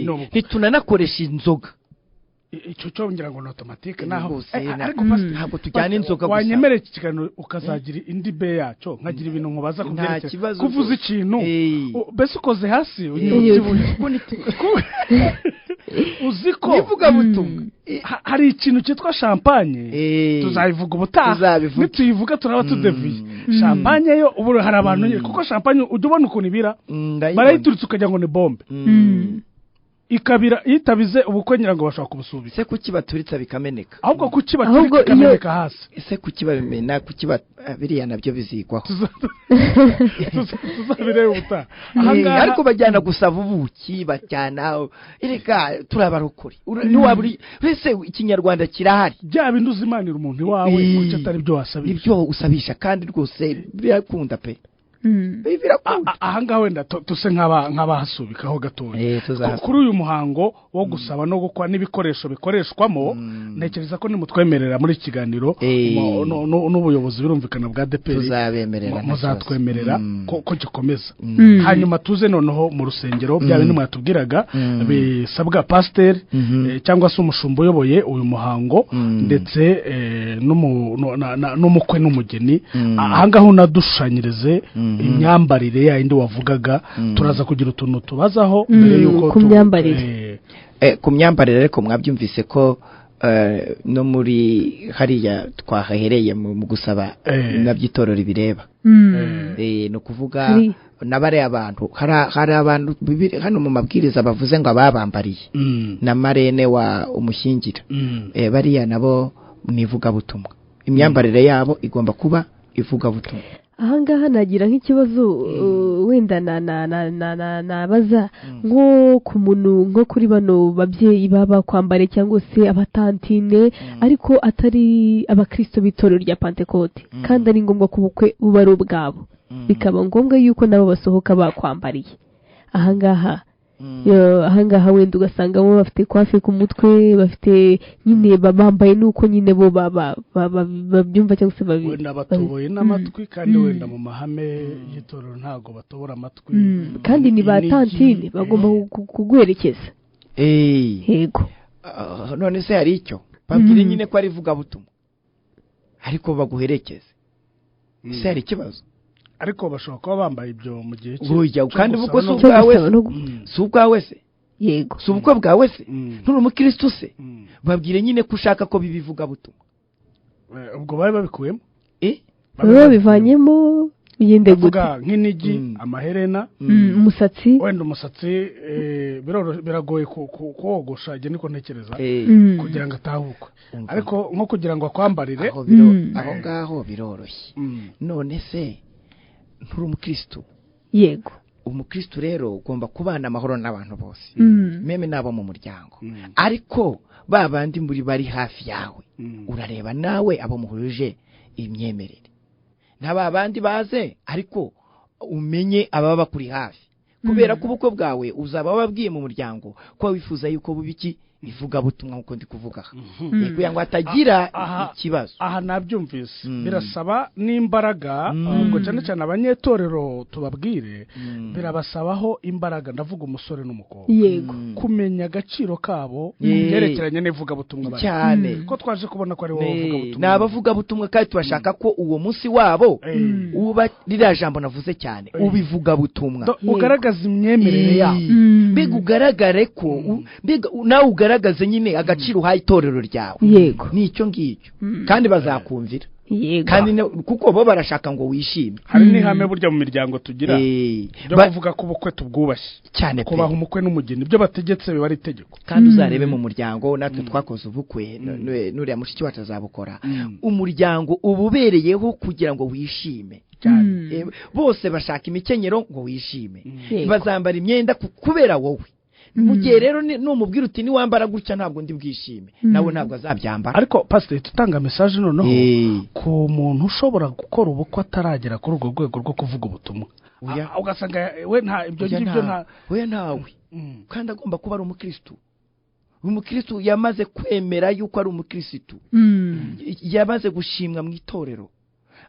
n'ubukwe. Ntitunanakoresha inzoga. Icyo cyo ngira ngo ni automatique naho. Rwose, Ariko pasiteri, ntabwo tujyana inzoga gusa. Wanyemerera iki kiganiro ukazagira indi be yacyo, nkagira ibintu nkubaza ku Nta byerekeye kibazo kuvuza rwose. ikintu, mbese ukoze hasi unyibutsa ibuye. Kuko Uzi ko n'ivugabutumwa. Hari ikintu cyitwa champagne, tuzayivuga ubutaha. Tuzabivuga. Nituyivuga turaba tudeviye. Champagne yo ubu hari abantu nyine, kuko champagne ujya ubona ukuntu ibira, Ndayibona. barayituritse ukagira ngo ni bombe, ikabira yitabize ubukwe, ngira ngo bashobora kubusubika. Ese kuki baturitsa bikameneka? Ahubwo kuki Ahubwo baturika ikameneka hasi? Ese kuki babimena? Kuki biriya nabyo bizigwaho. Tuzabireba ubutaha. Ahangaha Ariko bajyana gusaba ubuki, bajyana, erega turabarokore. Ntiwaba uri wese, ikinyarwanda kirahari. Bya bindi uzimanira umuntu iwawe, kuki atari byo wasabisha? Nibyo usabisha, kandi rwose birakunda pe. Birakunda. Ahangaha wenda tuse nk'abahasubikaho gatoya. Tuzahasubika. Kuri uyu muhango wo gusaba no gukwa n'ibikoresho bikoreshwamo, ntekereza ko nimutwemerera muri iki kiganiro, n'ubuyobozi birumvikana bwa ADEPR, Tuzabemerera, nta muzatwemerera kibazo. ko gikomeza, hanyuma tuze noneho mu rusengero, bya bindi mwatubwiraga bisabwa pasiteri cyangwa se umushumba uyoboye uyu muhango, ndetse n'umukwe n'umugeni. Ahangaha unadushushanyirize imyambarire ya yindi wavugaga, turaza kugira utuntu tubazaho mbere y'uko Ku myambarire. Ku myambarire, ariko mwabyumvise ko no muri hariya twahahereye mu gusaba nabyo itorero bireba. Ni ukuvuga n'abariya abantu hari abantu hano mu mabwiriza bavuze ngo ababambariye na marene wa umushyingira, bariya nabo ni ivugabutumwa, imyambarire yabo igomba kuba ivugabutumwa. Ahangaha nagira nk'ikibazo wenda na na na na na nabaza nko ku muntu, nko kuri bano babyeyi baba kwambare cyangwa se abatantine, ariko atari abakristo b'itorero rya Pentecote, kandi ari ngombwa ko ubukwe buba ari ubwabo, bikaba ngombwa yuko nabo basohoka bakwambariye. Ahangaha ahangaha wenda ugasanga bo bafite coiffe ku mutwe, bafite nyine bambaye nuko nyine bo babyumva cyangwa se babi wenda batoboye n'amatwi, kandi wenda mu mahame y'itorero ntago batobora amatwi, kandi ni ba tantine bagomba kuguherekeza. Yego. None se hari icyo babwire nyine ko ari ivugabutumwa ariko baguherekeze, se hari ikibazo? Ariko bashobora kuba bambaye ibyo mu gihe cyo kandi ubukwe si ubwawe, si ubwawe se? Yego. Si ubukwe bwawe se? Nturi umukristo se? Babwire nyine ko ushaka ko bibivuga butumwa. Ubwo bari babikuyemo? Babivanyemo bigende gute? Nk'inigi, amaherena, umusatsi, wenda umusatsi biragoye kogosha, ibyo niko ntekereza, kugira ngo atahukwe, ariko nko kugira ngo akwambarire aho ngaho biroroshye. None se nturi umukristo? Yego. Umukristo rero ugomba kubana amahoro n'abantu bose, meme nabo mu muryango, ariko ba bandi muri bari hafi yawe urareba nawe abo muhuje imyemerere, nta bandi baze, ariko umenye ababa bakuri hafi, kubera ko ubukwe bwawe uzaba wababwiye mu muryango ko wifuza yuko bubiki ivugabutumwa nkuko ndi kuvuga, kugira ngo hatagira ikibazo. Aha nabyumvise, birasaba n'imbaraga, ubwo cyane cyane abanyetorero tubabwire, birabasabaho imbaraga, ndavuga umusore n'umukobwa. Yego. Kumenya agaciro kabo byerekeranye n'ivugabutumwa cyane, ko twaje kubona ko ari wowe uvugabutumwa. Ni abavugabutumwa, kandi turashaka ko uwo munsi wabo uba ririya jambo navuze cyane, ubivugabutumwa, ugaragaza imyemerere yabo, mbega ugaragare ko mbega nawe ugaragaze nyine agaciro uhaye itorero ryawe. Yego. Nicyo ngicyo, kandi bazakumvira. Yego. Kandi kuko bo barashaka ngo wishime. Hari n'ihame burya mu miryango tugira byo kuvuga ko ubukwe tubwubashye cyane, kubaha umukwe n'umugeni, ibyo bategetse biba ari itegeko. Kandi uzarebe mu muryango, natwe twakoze ubukwe, nuriya mushiki wacu azabukora, umuryango ububereyeho kugira ngo wishime cyane. Bose bashaka imikenyero ngo wishime, bazambara imyenda kubera wowe. Mu gihe rero numubwira uti niwambara gutya ntabwo ndi bwishime, nawe ntabwo azabyambara. Ariko pastor, tutanga message noneho ku muntu ushobora gukora ubukwe ataragera kuri urwo rwego rwo kuvuga ubutumwa, ugasanga we nta ibyo ngibyo nta we ntawe, kandi agomba kuba ari umukristo. Umukristo yamaze kwemera yuko ari umukristo, yamaze gushimwa mu itorero.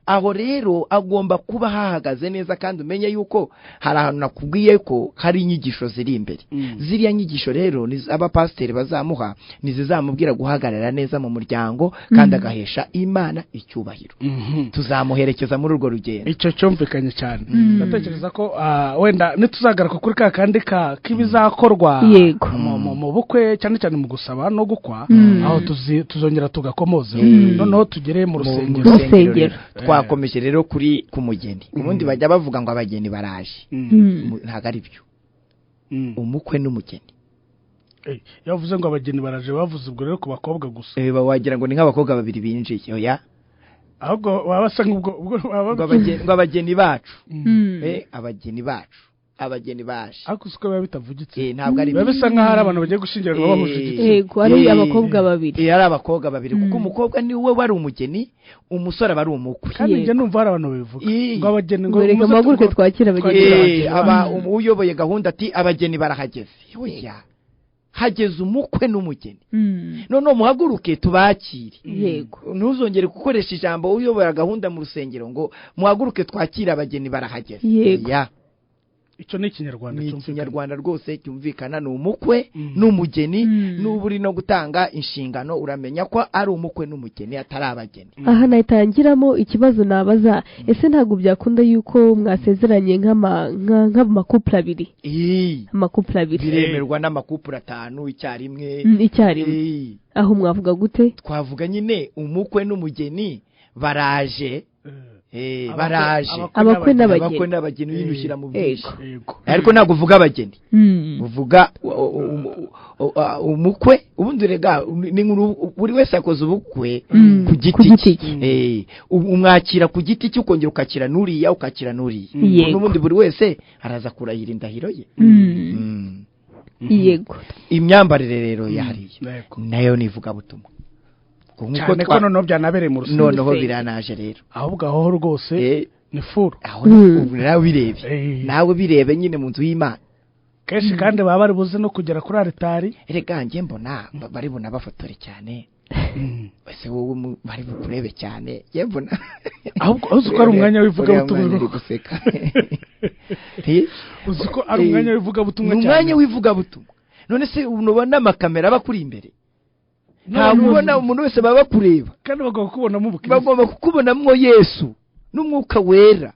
Aho rero agomba kuba hahagaze neza, kandi umenye yuko hari ahantu nakubwiye ko hari inyigisho ziri imbere. Ziriya nyigisho rero ni abapasiteri bazamuha, nizizamubwira guhagarara neza mu muryango kandi agahesha Imana icyubahiro. Tuzamuherekeza muri urwo rugendo. Icyo cyumvikanye cyane. Ndatekereza ko wenda nituzagaruka kuri ka kandi k'ibizakorwa mu bukwe, cyane cyane mu gusaba no gukwa, aho tuzongera tugakomoza, noneho tugere mu rusengero. Twakomeje rero kuri ku mugeni. Ubundi bajya bavuga ngo abageni baraje, ntago ari byo. Umukwe n'umugeni. Yavuze ngo abageni baraje, bavuze ubwo rero ku bakobwa gusa. Wagira ngo ni nk'abakobwa babiri binjiye. Oya, ahubwo baba basa nk'ubwo ngo abageni bacu, abageni bacu, abageni baje. Ariko siko biba bitavugitse. Ntabwo ari biba bisa nkaho ari abantu bagiye gushyingiranwa bahuje igitsina. Yego, ari abakobwa babiri. Ari abakobwa babiri, kuko umukobwa ni we wari umugeni, umusore aba ari umukwe. Kandi njye numva hari abantu babivuga ngo abageni ngo reka muhaguruke twakire abageni. Aba uyoboye gahunda ati abageni barahageze. Oya, hageze umukwe n'umugeni. None muhaguruke tubakire. Yego. Ntuzongere gukoresha ijambo uyobora gahunda mu rusengero ngo muhaguruke twakire abageni barahageze. Yego. Icyo ni ikinyarwanda Ni cyumvikana. ikinyarwanda rwose cyumvikana, ni umukwe n'umugeni. N'uba uri no gutanga inshingano uramenya ko ari umukwe n'umugeni, atari abageni. Aha nahitangiramo ikibazo nabaza: ese ntabwo byakunda yuko mwasezeranye nk'ama couple abiri? Ii, Ama couple abiri. Biremerwa n'ama couple 5 icyarimwe. Icyarimwe. Ii. Aho mwavuga gute? Twavuga nyine umukwe n'umugeni baraje, baraje. Abakwe n'abageni. Abakwe n'abageni nyine ushyira mu bwinshi. Yego. Ariko ntabwo uvuga abageni, uvuga umukwe. Ubundi rega ni buri wese akoze ubukwe ku Ku giti giti cye. cye. Umwakira ku giti cye, ukongera ukakira n'uriya, ukakira n'uriya. N'ubundi buri wese araza kurahira indahiro ye. Imyambarire rero yahariye nayo ni ivugabutumwa. Nk'uko Cyane ko noneho byanabereye mu rusengero. Noneho Urusengero. biranaje rero. Ahubwo aho rwose ni full. Aho ubu nawe birebe, nawe birebe nyine mu nzu y'Imana. Kenshi kandi baba bari buze no kugera kuri aritari. Erega njye mbona bari bunabafotore cyane. Ese wowe bari bukurebe cyane? Njye mbona Ahubwo uzi ko ari umwanya w'ivugabutumwa. Uriya mwana ari guseka. Uzi ko ari umwanya w'ivugabutumwa Ni cyane. umwanya w'ivugabutumwa. None se ubona amakamera aba akuri imbere? Ntabwo ubona umuntu wese, baba bakureba. Kandi bagomba kubonamo ubukristo. Bagomba kukubonamo Yesu n'Umwuka Wera,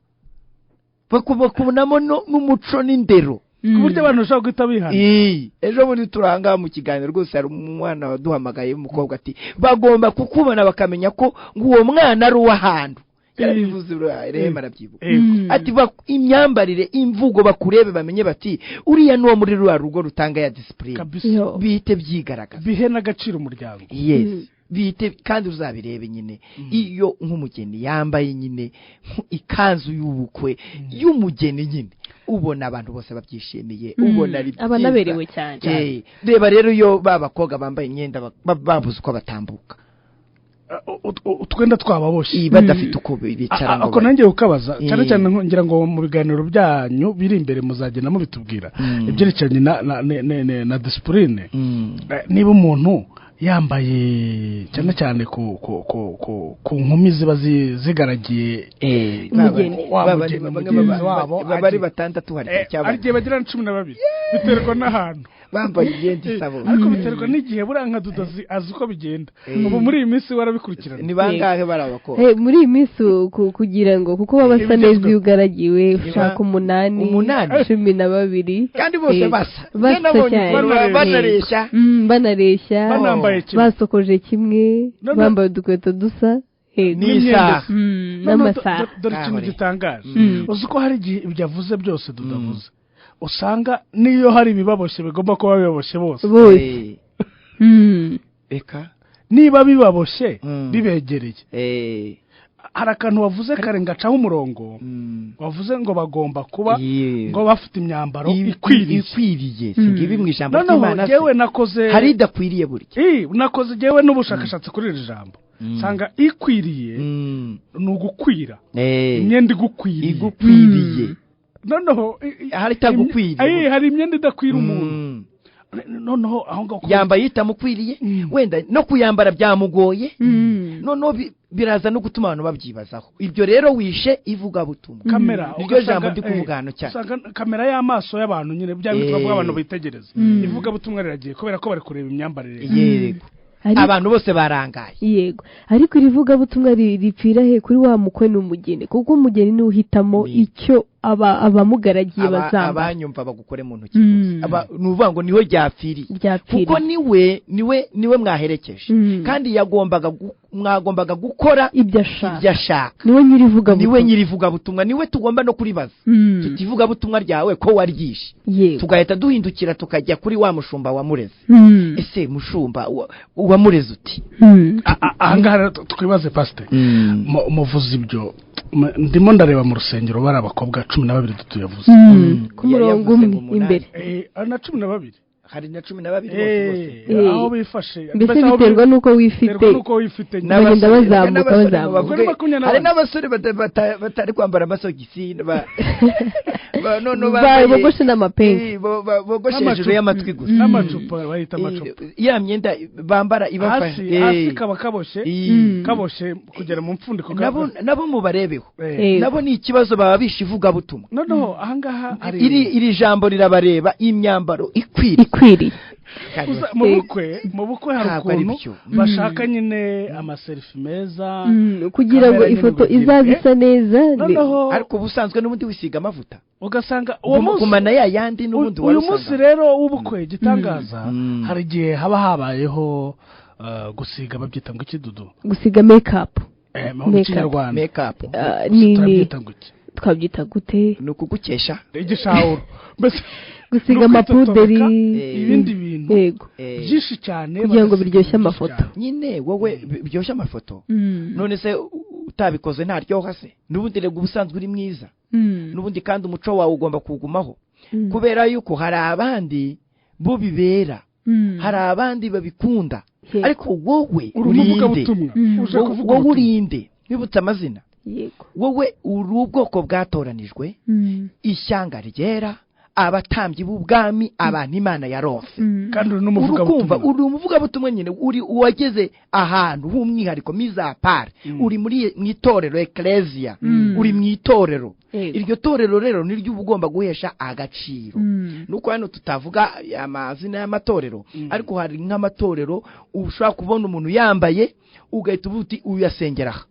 bakubonamo n'umuco n'indero. Ku buryo abantu bashobora guhita bihana. Ii, ejo bundi turanga mu kiganiro rwose, hari umwana waduhamagaye w'umukobwa ati bagomba kukubona bakamenya ko ngo uwo mwana ari uw'ahantu. Yarabivuze, rehema arabyibuka. Ati imyambarire, imvugo, bakurebe bamenye bati uriya ni uwo muri ruriya rugo rutanga ya discipline. Kabisa. Bihite byigaragaza. Bihe n'agaciro umuryango. Yes, bihite. Kandi uzabirebe nyine iyo nk'umugeni yambaye nyine ikanzu y'ubukwe y'umugeni nyine, ubona abantu bose babyishimiye, ubona ari Aba byiza. anaberewe cyane. Reba rero iyo ba bakobwa bambaye imyenda babuze uko batambuka. Utwenda twababoshye. Iyi badafite uko bicara ngo Ako nanjye ukabaza cyane cyane ngira ngo mu biganiro byanyu biri imbere muzagenda mubitubwira ibyerekeranye na discipline. Niba umuntu yambaye cyane cyane ku nkumi ziba zigaragiye Umugeni. wa mugeni bamwe mugenzi wabo baba ari 6 hari cyaba hari igihe bagira na 12, biterwa n'ahantu. Bambaye imyenda isa bose. Ariko biterwa n'igihe. Buriya nka Dudazi azi uko bigenda. Ubu muri iyi minsi warabikurikirana. Ni bangahe bari abakobwa? Muri iyi minsi kugira ngo kuko baba basa neza iyo ugaragiwe, ushaka 8, 8. 12. Kandi bose basa. Basa Njye nabonye cyane. ukuntu banareshya. Banareshya. Banambaye kimwe. Basokoje kimwe, bambaye udukweto dusa. Yego. N'isaha. Noneho N'amasaha. dore ikintu Kahore. gitangaje: uzi ko hari igihe ibyo avuze byose tudavuze, usanga n'iyo hari ibibaboshye bigomba kuba bibaboshye bose. Bose. Reka. Niba bibaboshye bibegereye, hari akantu wavuze kare ngacaho umurongo, wavuze ngo bagomba kuba ngo bafite imyambaro ikwiriye. Ikwiriye, si ngibi mu ijambo Noneho ry'Imana se? jyewe nakoze Hari idakwiriye burya. Nakoze jyewe n'ubushakashatsi kuri iri jambo, nsanga ikwiriye ni ugukwira, imyenda igukwiriye. Igukwiriye. Noneho Hari itagukwiriye. Hari imyenda idakwira umuntu. Noneho aho ngaho Yambaye itamukwiriye, wenda no kuyambara byamugoye. Noneho biraza no gutuma abantu babyibazaho. Ibyo rero wishe ivugabutumwa. Kamera Niryo ugasanga, jambo ndi kuvuga hano cyane. Usanga kamera y'amaso y'abantu nyine, bya bindi twavuga abantu bitegereza, ivugabutumwa riragiye kubera ko bari kureba imyambarire. Yego. Abantu bose barangaye. Yego, ariko iri vugabutumwa ripfira he kuri wa mukwe n'umugeni? Kuko umugeni niwe uhitamo icyo abamugaragiye bazambara. Abanyumva bagukore mu ntoki rwose. Ni ukuvuga ngo niho ryapfiriye. Ryapfiriye. Kuko niwe mwaherekeje, kandi mwagombaga gukora ibyo ashaka. Ibyo ashaka. Niwe nyirivugabutumwa. Niwe nyirivugabutumwa, niwe tugomba no kuribaza tuti ivugabutumwa ryawe ko waryishe? Tugahita duhindukira tukajya kuri wa mushumba wamureze. Ese mushumba wamureze uti? Ahangaha rero twibaze, pasiteri, muvuze ibyo, ndimo ndareba mu rusengero bari abakobwa 12 tuyavuze. Ku Yari murongo yavuze umwe ngo 8. imbere. Na 12. Hari na 12 bose bose. Aho bifashe. Mbese biterwa n'uko wifite. Biterwa n'uko wifite. Bagenda bazamuka bazamuka. Hari n'abasore batari kwambara amasogisi, bogoshe n'amapengi, bogoshe hejuru y'amatwi gusa, n'amacupa bayita amacupa. Ya myenda bambara ibafashe hasi kaba kaboshe kaboshe kugera mu mfundiko. Nabo mubarebeho, nabo ni ikibazo, baba bishe ivugabutumwa. Noneho ahangaha iri jambo rirabareba, imyambaro ikwiriye. Mu bukwe hari ukuntu bashaka nyine amaselfie meza kugira ngo ifoto izaze isa neza. Ariko ubusanzwe n'ubundi wisiga amavuta, ugasanga uwo munsi gumana ya yandi n'ubundi. Uyu munsi rero w'ubukwe gitangaza, hari igihe haba habayeho gusiga, babyita ngo ikidudu, gusiga make-up. Mu Kinyarwanda make-up ni twabyita gute? Ni ukugukesha. Igishahuro mbese. Gusiga amapuderi, ibindi bintu byinshi cyane kugira ngo biryoshye amafoto. Nyine wowe biryoshye amafoto, none se utabikoze ntaryoha se? N'ubundi rego ubusanzwe uri mwiza n'ubundi, kandi umuco wawe ugomba kuwugumaho, kubera yuko hari abandi bo bibera, hari abandi babikunda, ariko wowe urinde, wowe urinde. Wibutse amazina, wowe uri ubwoko bwatoranijwe, ishyanga ryera, abatambyi b'ubwami, abantu Imana yaronse. Kandi uri n'umuvugabutumwa. Uri umuvugabutumwa nyine, uri uwageze ahantu h'umwihariko, mizapari, uri muri mu itorero ecclesia, uri mu itorero. Iryo torero rero niryo uba ugomba guhesha agaciro. Nuko hano tutavuga amazina y'amatorero, ariko hari nk'amatorero ushobora kubona umuntu yambaye ugahita uvuga uti uyu asengera aha,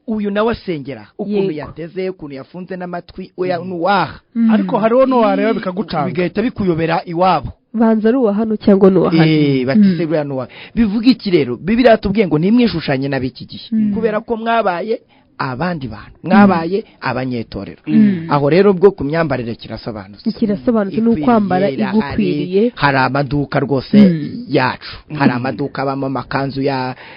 uyu nawe asengera, ukuntu yateze, ukuntu yafunze n'amatwi, oya nuwaha. Ariko hariho n'uwareba bikagucanga, bigahita bikuyobera iwabo. Banza ari uwa hano cyangwa n'uwa hano. Batise buriya n'uwa. Bivuga iki rero? Bibiliya tubwiye ngo nimwishushanye n'ab'iki gihe, kubera ko mwabaye abandi bantu, mwabaye abanyetorero. Aho rero bwo ku myambarire kirasobanutse. Kirasobanutse, ni ukwambara igukwiriye. Hari amaduka rwose yacu, hari amaduka abamo amakanzu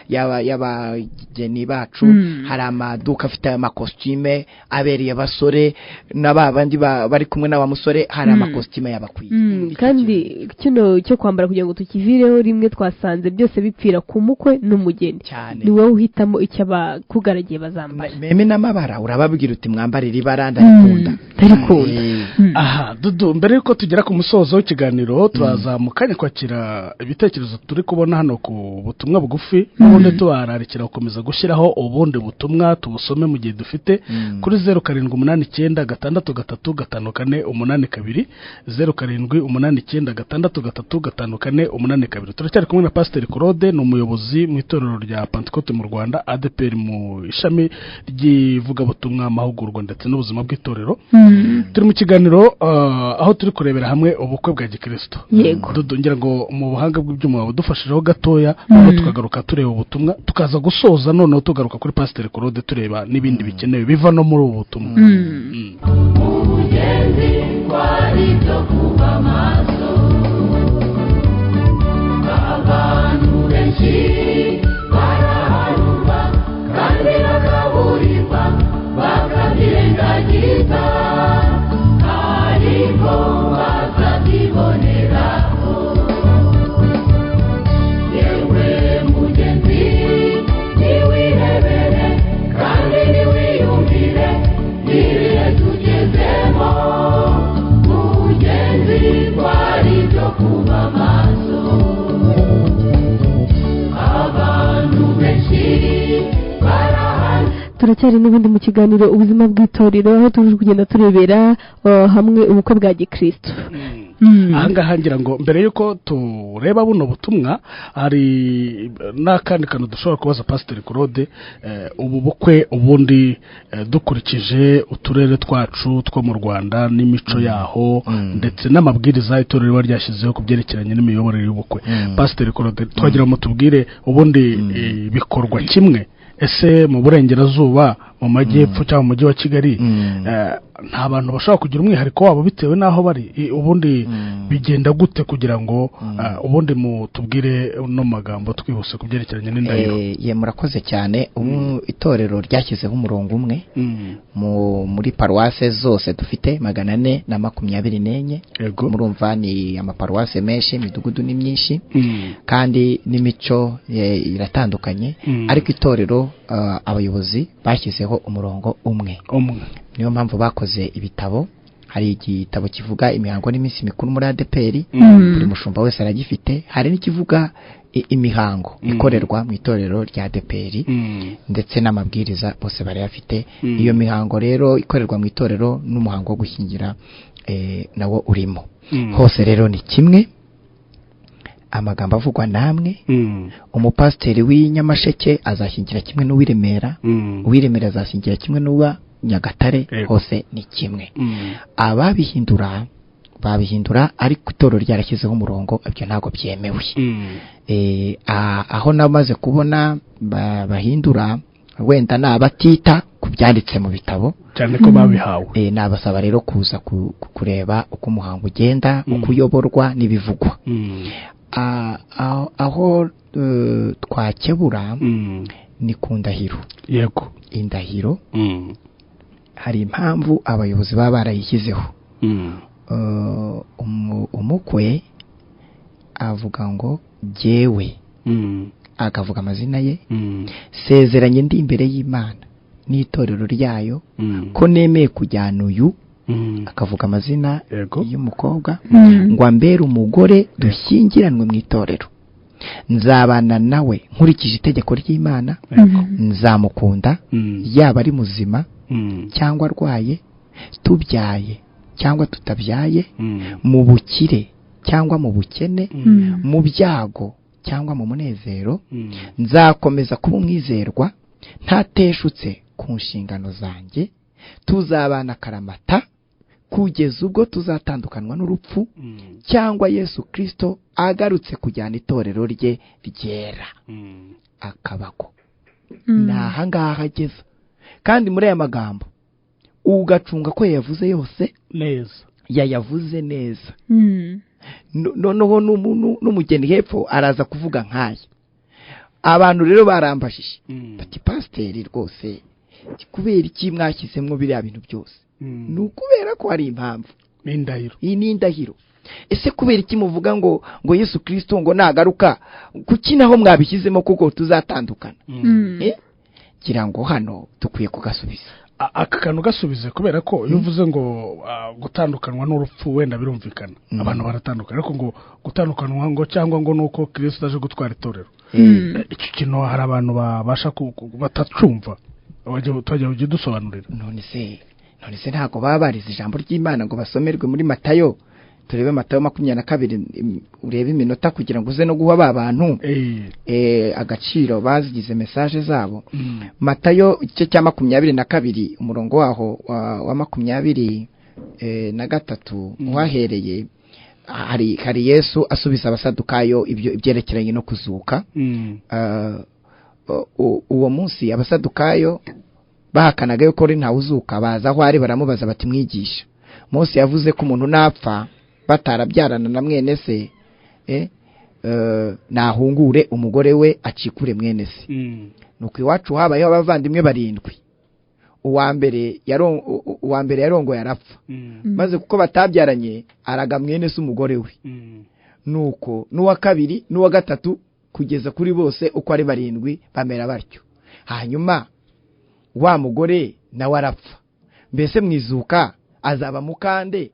y'abageni bacu, hari amaduka afite amakositime abereye abasore n'abandi bari kumwe n'aba musore, hari amakositime y'abakwiye. Kandi kino cyo kwambara kugira ngo tukivireho rimwe, twasanze byose bipfira ku mukwe n'umugeni. Ni wowe uhitamo icyo abakugaragiye bazambara. Meme n'amabara urababwira uti mwambarira ibara ndayikunda. Ndayikunda. Aha Dudu, mbere yuko tugera ku musozo w'ikiganiro, turazamuka kwakira ibitekerezo turi kubona hano ku butumwa bugufi, n'ubundi tubararikira gukomeza gushyiraho ubundi butumwa tubusome mu gihe dufite kuri 0789 633 5482, 0789 633 5482. Turacyari kumwe na Pasiteri Claude, ni umuyobozi mu itorero rya Pentecote mu Rwanda ADEPR mu ishami ry'ivugabutumwa, amahugurwa ndetse n'ubuzima bw'itorero. Turi mu kiganiro aho turi kurebera hamwe ubukwe bwa gikristo. Dudu, ngira ngo mu buhanga bw'ibyuma budufashijeho gatoya, noneho tukagaruka tureba ubutumwa, tukaza gusoza noneho tugaruka kuri Pasiteri Claude tureba n'ibindi bikenewe biva no muri ubu butumwa. Umugenzi kwari byo kuba maso, abantu benshi baraharurwa kandi bakaburirwa bakabyirengagiza, ariko bazabyiboneraho. Yewe mugenzi, niwirebere kandi niwiyumvire ibihe tugezemo. Mugenzi kwari byo kuba maso, abantu benshi. Turacyari n'ubundi mu kiganiro ubuzima bw'itorero, aho turi kugenda turebera hamwe ubukwe bwa gikristo. Ahangaha ngira ngo mbere yuko tureba buno butumwa, hari n'akandi kantu dushobora kubaza Pasiteri Claude. Ubu bukwe ubundi dukurikije uturere twacu two mu Rwanda n'imico yaho ndetse n'amabwiriza itorero riba ryashyizeho ku byerekeranye n'imiyoborere y'ubukwe, Pasiteri Claude, twagira ngo tubwire ubundi bikorwa kimwe ese mu burengerazuba, mu majyepfo cyangwa mu mujyi wa Kigali? Nta bantu bashobora kugira umwihariko wabo bitewe n'aho bari. Ubundi bigenda gute kugira ngo ubundi mutubwire no magambo twihuse ku byerekeranye n'indahiro? Ye, murakoze cyane. Ubu itorero ryashyizeho umurongo umwe muri paruwase zose dufite 424. Yego. Murumva ni amaparuwase menshi, imidugudu ni myinshi, kandi n'imico iratandukanye. Ariko itorero, abayobozi bashyizeho umurongo umwe. Umwe. Niyo mpamvu bakoze ibitabo. Hari igitabo kivuga imihango n'iminsi mikuru muri ADEPR, buri mushumba wese aragifite. Hari n'ikivuga imihango ikorerwa mu itorero rya ADEPR, ndetse n'amabwiriza bose barayafite. Iyo mihango rero ikorerwa mu itorero n'umuhango wo gushyingira nawo urimo. Hose rero ni kimwe, amagambo avugwa namwe. Umupasiteri w'i Nyamasheke azashyingira kimwe n'uw'i Remera, uw'i Remera azashyingira kimwe n'uwa Nyagatare. Hose ni kimwe. Ababihindura babihindura, ariko itorero ryarashyizeho umurongo, ibyo ntabwo byemewe. Aho namaze kubona bahindura, wenda ni abatita ku byanditse mu bitabo, cyane ko babihawe. Nabasaba rero kuza kureba uko umuhango ugenda, uko uyoborwa n'ibivugwa. Aho twakebura ni ku ndahiro. Indahiro, hari impamvu abayobozi baba barayishyizeho. Umukwe avuga ngo jyewe, akavuga amazina ye, sezeranye ndi imbere y'Imana n'itorero ryayo ko nemeye kujyana uyu, akavuga amazina y'umukobwa, ngo ambere umugore dushyingiranwe mu itorero, nzabana nawe nkurikije itegeko ry'Imana, nzamukunda yaba ari muzima cyangwa arwaye, tubyaye cyangwa tutabyaye, mu bukire cyangwa mu bukene, mu byago cyangwa mu munezero, nzakomeza kuba umwizerwa ntateshutse ku nshingano zanjye, tuzabana akaramata kugeza ubwo tuzatandukanwa n'urupfu cyangwa Yesu Kristo agarutse kujyana itorero rye ryera. Akabako ni ahangaha ageza, kandi muri aya magambo ugacunga ko yayavuze yose neza, yayavuze neza. Noneho n'umugeni hepfo araza kuvuga nk'aya. Abantu rero barambajije bati pasiteri rwose kubera iki mwashyizemo biriya bintu byose? Ni ukubera ko hari impamvu. N'indahiro. Iyi ni indahiro. Ese kubera iki muvuga ngo Yesu Kristo ngo nagaruka, kuki naho mwabishyizemo kuko tuzatandukana? Ngira ngo hano dukwiye kugasubiza. Aka kantu gasubize, kubera ko iyo uvuze ngo gutandukanwa n'urupfu wenda birumvikana, abantu baratandukana, ariko ngo gutandukanwa ngo cyangwa ngo nuko Kristo aje gutwara itorero, icyo kintu hari abantu babasha batacumva. Wajya udusobanurira. None se ntabwo baba barize ijambo ry'Imana ngo basomerwe muri Matayo? Turebe Matayo 22, urebe iminota kugira ngo uze no guha ba bantu agaciro bazigize message zabo. Matayo igice cya 22, umurongo waho wa 23 uhahereye, hari Yesu asubiza abasadukayo ibyo ibyerekeranye no kuzuka. Uwo munsi abasadukayo bahakanaga yuko ari ntawe uzuka, baza aho ari baramubaza bati mwigisha, Mose yavuze ko umuntu napfa batarabyarana na mwene se, nahungure umugore we acikure mwene se. Nuko iwacu habayeho abavandimwe 7, uwa mbere yarongoye arapfa, maze kuko batabyaranye araga mwene se umugore we. Nuko n'uwa kabiri n'uwa gatatu kugeza kuri bose uko ari 7 bamera batyo. Hanyuma wa mugore nawe arapfa. Mbese mwizuka azaba mukande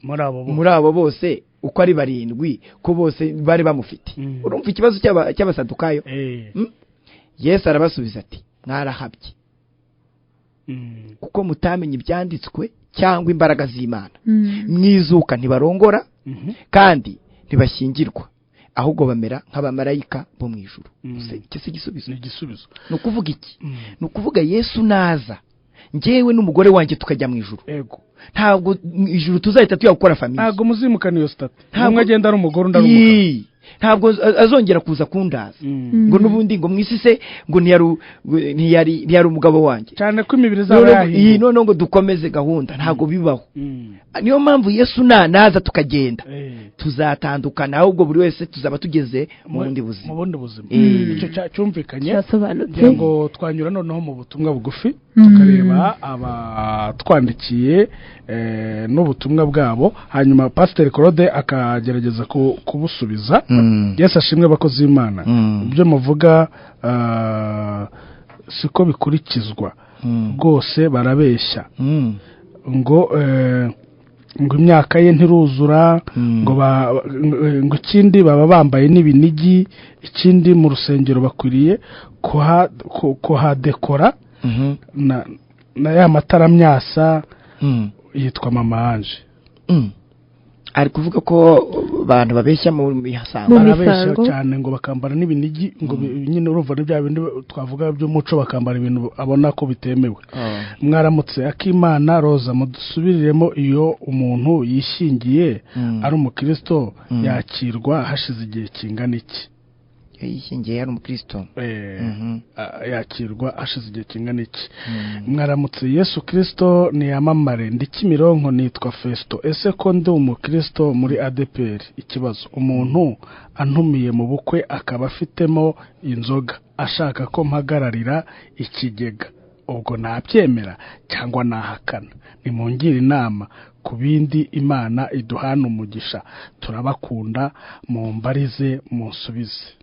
muri abo bose uko ari 7 ko bose bari bamufite? Urumva ikibazo cy'abasadukayo? Yesu arabasubiza ati mwarahabye kuko mutamenye ibyanditswe cyangwa imbaraga z'Imana. Mwizuka ntibarongora kandi ntibashyingirwa, ahubwo bamera nk'abamarayika bo mu ijuru. Iki si igisubizo? Ni igisubizo. Ni ukuvuga iki? Ni ukuvuga Yesu naza njyewe n'umugore wanjye tukajya mu ijuru. Yego. Ntabwo mu ijuru tuzahita tujya gukora famille. Ntabwo muzimukana iyo statut. Umwe agenda ari umugore undi ari umugabo. Ntabwo azongera kuza kundaza ngo n'ubundi ngo mwisi se ngo ntiyari umugabo wanjye, cyane ko imibiri zabo yahiye, none ngo dukomeze gahunda, ntabwo bibaho. Niyo mpamvu Yesu naza tukagenda tuzatandukana, ahubwo buri wese tuzaba tugeze mu bundi buzima. Icyo cyumvikanye, kugira ngo twanyura noneho mu butumwa bugufi tukareba abatwandikiye n'ubutumwa bwabo, hanyuma Pasiteri Claude akagerageza kubusubiza. Yesu ashimwe abakozi b'Imana, ibyo muvuga siko bikurikizwa rwose, barabeshya ngo ngo imyaka ye ntiruzura, ngo ikindi baba bambaye n'ibinigi, ikindi mu rusengero bakwiriye kuhadekora na ya matara myasa. Yitwa Mama Ange. Ari kuvuga ko abantu babeshya mu misango, barabeshya cyane ngo bakambara n'ibinigi, ngo nyine urumva ni bya bindi twavuga by'umuco, bakambara ibintu abona ko bitemewe. Mwaramutse Akimana Roza, mudusubiriremo, iyo umuntu yishingiye ari umukristo yakirwa hashize igihe kingana iki? Yishingiye ari umukristo yakirwa hashize igihe kingana iki? Mwaramutse, Yesu Kristo niyamamare, ndi Kimironko, nitwa Festo. Ese ko ndi umukristo muri ADPR, ikibazo umuntu antumiye mu bukwe akaba afitemo inzoga ashaka ko mpagararira ikigega, ubwo nabyemera cyangwa nahakana? Nimungire inama ku bindi, Imana iduhana umugisha, turabakunda, mumbarize munsubize.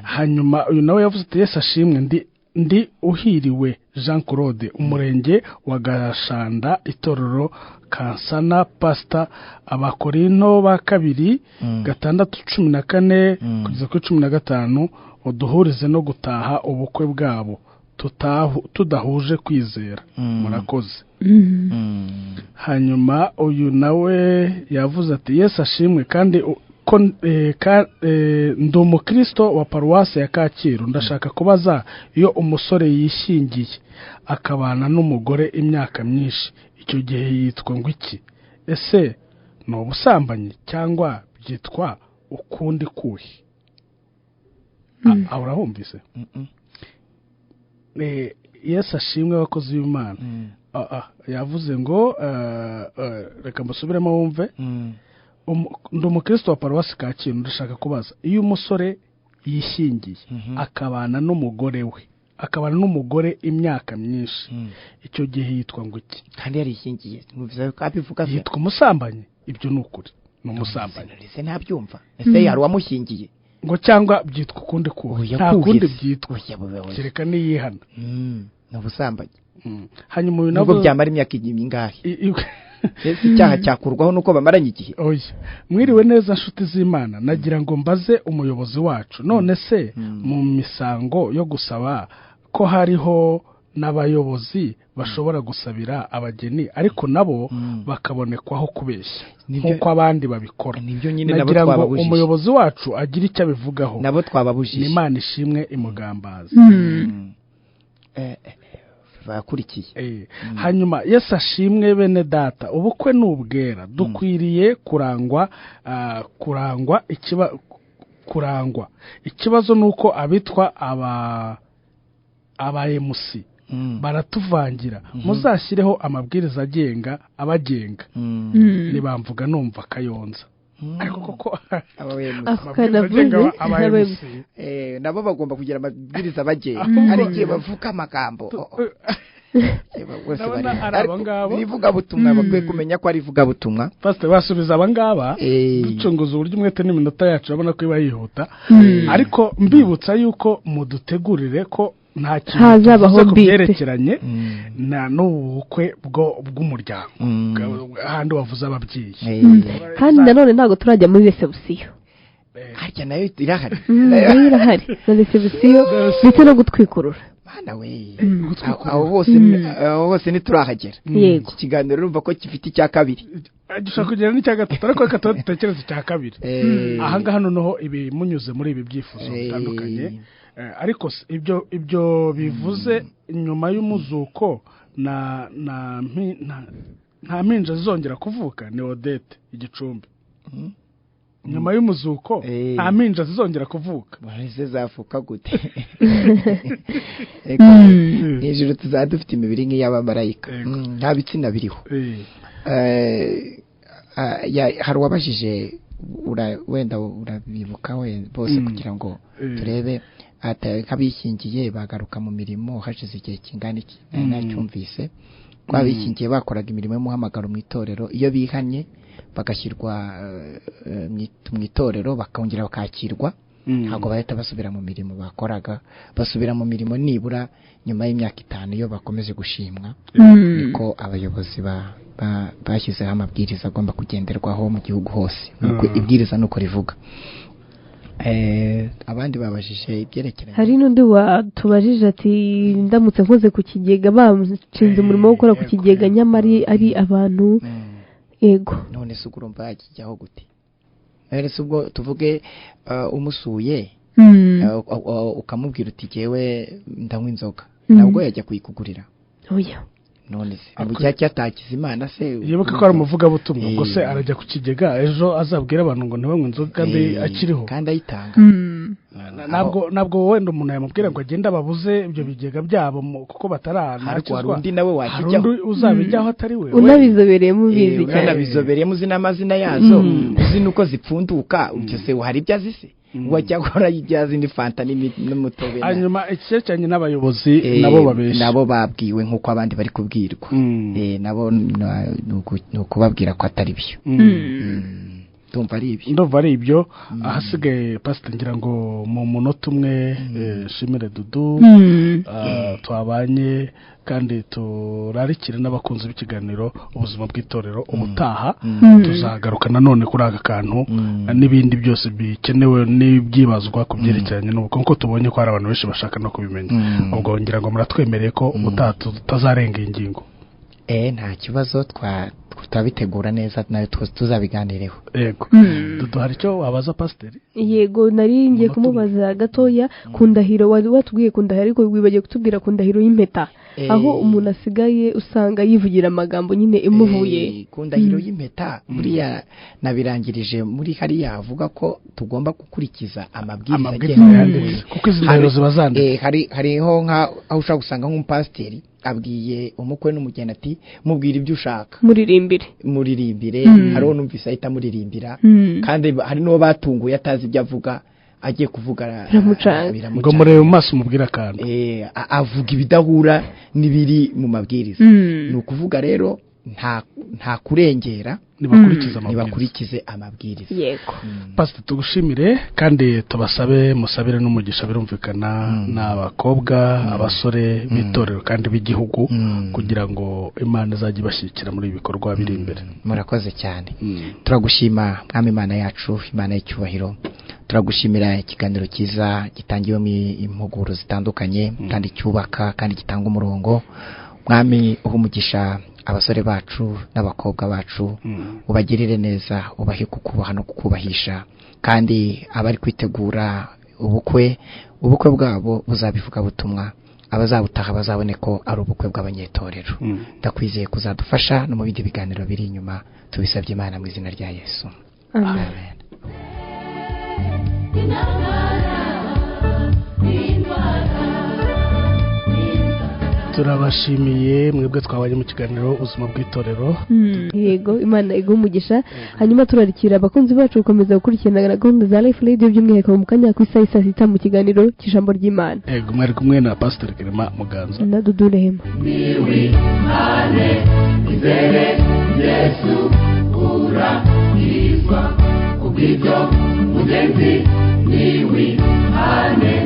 Hanyuma uyu nawe yavuze ati Yesu ashimwe, ndi Uhiriwe Jean Claude, umurenge wa Gashanda, itorero Kansana, Pastor Abakorinto ba kabiri 6:14 kugeza kuri 15, uduhurize no gutaha ubukwe bwabo tudahuje kwizera, murakoze. Hanyuma uyu nawe yavuze ati Yesu ashimwe, kandi ndi umukristo wa paruwasi ya Kacyiru, ndashaka kubaza iyo umusore yishingiye akabana n'umugore imyaka myinshi, icyo gihe yitwa ngo iki? Ese ni ubusambanyi cyangwa byitwa ukundi kuhe? Aho urahumvise? Yesu ashimwe abakozi b'Imana. Yavuze ngo reka mbasubiremo wumve. Ndi umukristo wa paruwasi Kacyiru, ndashaka kubaza iyo umusore yishingiye akabana n'umugore we, akabana n'umugore imyaka myinshi, icyo gihe yitwa ngo iki? Kandi yarishingiye, yitwa umusambanyi? Ibyo ni ukuri, ni umusambanyi. Ese ntabyumva? Ese yari uwamushingiye? Ngo cyangwa byitwa ukundi kuhe? Nta kundi byitwa, kereka niyihana. Ni ubusambanyi. Hanyuma uyu nabwo byamara imyaka ingahe? Ese icyaha cyakurwaho nuko bamaranye igihe? Oya. Mwiriwe neza nshuti z'Imana, nagira ngo mbaze umuyobozi wacu, none se mu misango yo gusaba ko hariho n'abayobozi bashobora gusabira abageni ariko nabo bakabonekwaho kubeshya nk'uko abandi babikora, nagira ngo umuyobozi wacu agire icyo abivugaho. Nabo twababujije. Imana ishimwe imugambaza. Bakurikiye. Hanyuma Yesu ashimwe bene data, ubukwe n'ubwera dukwiriye kurangwa kurangwa ikibazo nuko abitwa aba MC baratuvangira, muzashyireho amabwiriza agenga abagenga. Nibamvuga numva Kayonza. Ariko koko nabo bagomba kugira amabwiriza abagenga, hari igihe bavuga amagambo ivugabutumwa bakwiye kumenya ko ari ivugabutumwa. Pastor basubiza abangaba ducunguza uburyo umwete n'iminota yacu urabona ko iba yihuta, ariko mbibutsa yuko mudutegurire ko nta kintu byerekeranye na n'ubukwe bw'umuryango ahandi wavuze ababyeyi. Kandi nanone ntabwo turajya muri reception. Harya nayo irahari. Nayo irahari na reception ndetse no gutwikurura. Bana we, aho hose ntiturahagera. Iki kiganiro urumva ko gifite icya kabiri, gishobora kugera n'icya gatatu, ariko reka tuba dutekereza icya kabiri. Aha ngaha noneho ibi munyuze muri ibi byifuzo bitandukanye, ariko ibyo bivuze nyuma y'umuzuko na nta mpinja zizongera kuvuka. Ni Odette Igicumbi. Nyuma y'umuzuko nta mpinja zizongera kuvuka. Ese zavuka gute? Mu ijuru tuzaba dufite imibiri nk'iy'abamarayika, nta bitsina biriho. Hari uwabajije, wenda urabibuka bose kugira ngo turebe, nk'abishingiye bagaruka mu mirimo hashize igihe kingana iki? Nacyumvise ko abishingiye bakoraga imirimo y'umuhamagaro mu itorero, iyo bihanye bagashyirwa mu itorero bakongera bakakirwa, ntabwo bahita basubira mu mirimo bakoraga, basubira mu mirimo nibura nyuma y'imyaka 5 iyo bakomeje gushimwa. Niko abayobozi bashyizeho amabwiriza agomba kugenderwaho mu gihugu hose, ibwiriza nuko rivuga. Abandi babajije ibyerekeranye. Hari n'undi watubajije ati ndamutse nkoze ku kigega, banshinze umurimo wo gukora ku kigega nyamara ari abantu. Yego. None se urumva yakijyaho gute? None se ubwo tuvuge umusuye ukamubwira uti jyewe ndanywa inzoga, nabwo yajya kuyikugurira? Oya. None se ubu cyatakiza Imana se? Yibuka ko ari umuvugabutumwa, ubwo se arajya ku kigega ejo azabwira abantu ngo ntibanywe inzoga kandi akiriho kandi ayitanga? Ntabwo wenda umuntu yamubwira ngo agende ababuze ibyo bigega byabo kuko bataranakizwa. Undi nawe wakijyaho, uzabijyaho atari we, unabizobereyemo ubizi cyane, unabizobereyemo uzi n'amazina yazo, uzi nuko zipfunduka, ubyo se hari ibyo azi se? Wacyakora ibyazi ni fanta n'umutobe. Hanyuma icyerekeranye n'abayobozi nabo babeshya, nabo babwiwe nk'uko abandi bari kubwirwa, nabo ni ukubabwira ko atari byo. Ndumva ari ibyo, ndumva ari ibyo. Ahasigaye pastor ngira ngo mu munota umwe shimire Dudu twabanye, kandi turarikire n'abakunzi b'ikiganiro ubuzima bw'itorero. Ubutaha tuzagaruka nanone kuri aka kantu n'ibindi byose bikenewe n'ibyibazwa ku byerekeranye n'ubu, kuko tubonye ko hari abantu benshi bashaka no kubimenya. Ubwo ngira ngo muratwemereye ko ubutaha tutazarenga ingingo. Nta kibazo, twabitegura neza nayo tuzabiganireho. Yego. Dudu, hari icyo wabaza pasiteri? Yego, nari ngiye kumubaza gatoya ku ndahiro. Wari watubwiye ku ndahiro, ariko wibagiwe kutubwira ku ndahiro y'impeta, aho umuntu asigaye usanga yivugira amagambo nyine imuvuye. Ku ndahiro y'impeta buriya nabirangirije muri hariya avuga ko tugomba gukurikiza amabwiriza yanditse, kuko izi ndahiro ziba zanditse. Hariho nk'aho ushobora gusanga nk'umupasiteri abwiye umukwe n'umugeni ati mubwira ibyo ushaka, muririmbire. Hariho numvise ahita muririmbira, kandi hari n'uwo batunguye atazi ibyo avuga, agiye kuvuga biramucanga, ngo murebe mu maso umubwira akantu, avuga ibidahura n'ibiri mu mabwiriza. Ni ukuvuga rero nta kurengera, nibakurikize amabwiriza. Yego. Pastor, tugushimire kandi tubasabe musabire n'umugisha, birumvikana n'abakobwa, abasore b'itorero kandi b'igihugu, kugira ngo Imana izajye ibashyigikira muri ibi bikorwa biri imbere. Murakoze cyane. Turagushima Mwami Imana yacu, Imana y'icyubahiro. Turagushimira ikiganiro cyiza gitangiwemo impuguro zitandukanye kandi cyubaka kandi gitanga umurongo. Mwami, uha umugisha abasore bacu n'abakobwa bacu, ubagirire neza, ubahe kukubaha no kukubahisha, kandi abari kwitegura ubukwe bwabo buzabivuga butumwa, abazabutaha bazabone ko ari ubukwe bw'abanyetorero. Ndakwizeye kuzadufasha no mu bindi biganiro biri inyuma, tubisabye Imana mu izina rya Yesu. Amen. Turabashimiye mwebwe twabanye mu kiganiro ubuzima bw'itorero. Yego, Imana iguhe umugisha. Hanyuma turarikira abakunzi bacu gukomeza gukurikirana gahunda za Life Radio, by'umwihariko mu kanya ku isaha saa 6 mu kiganiro cy'ijambo ry'Imana. Yego, mwari kumwe na Pastor Clement Muganza na Dudu Rehema. Yesu urakizwa kubw'ibyo mugenzi niwihane.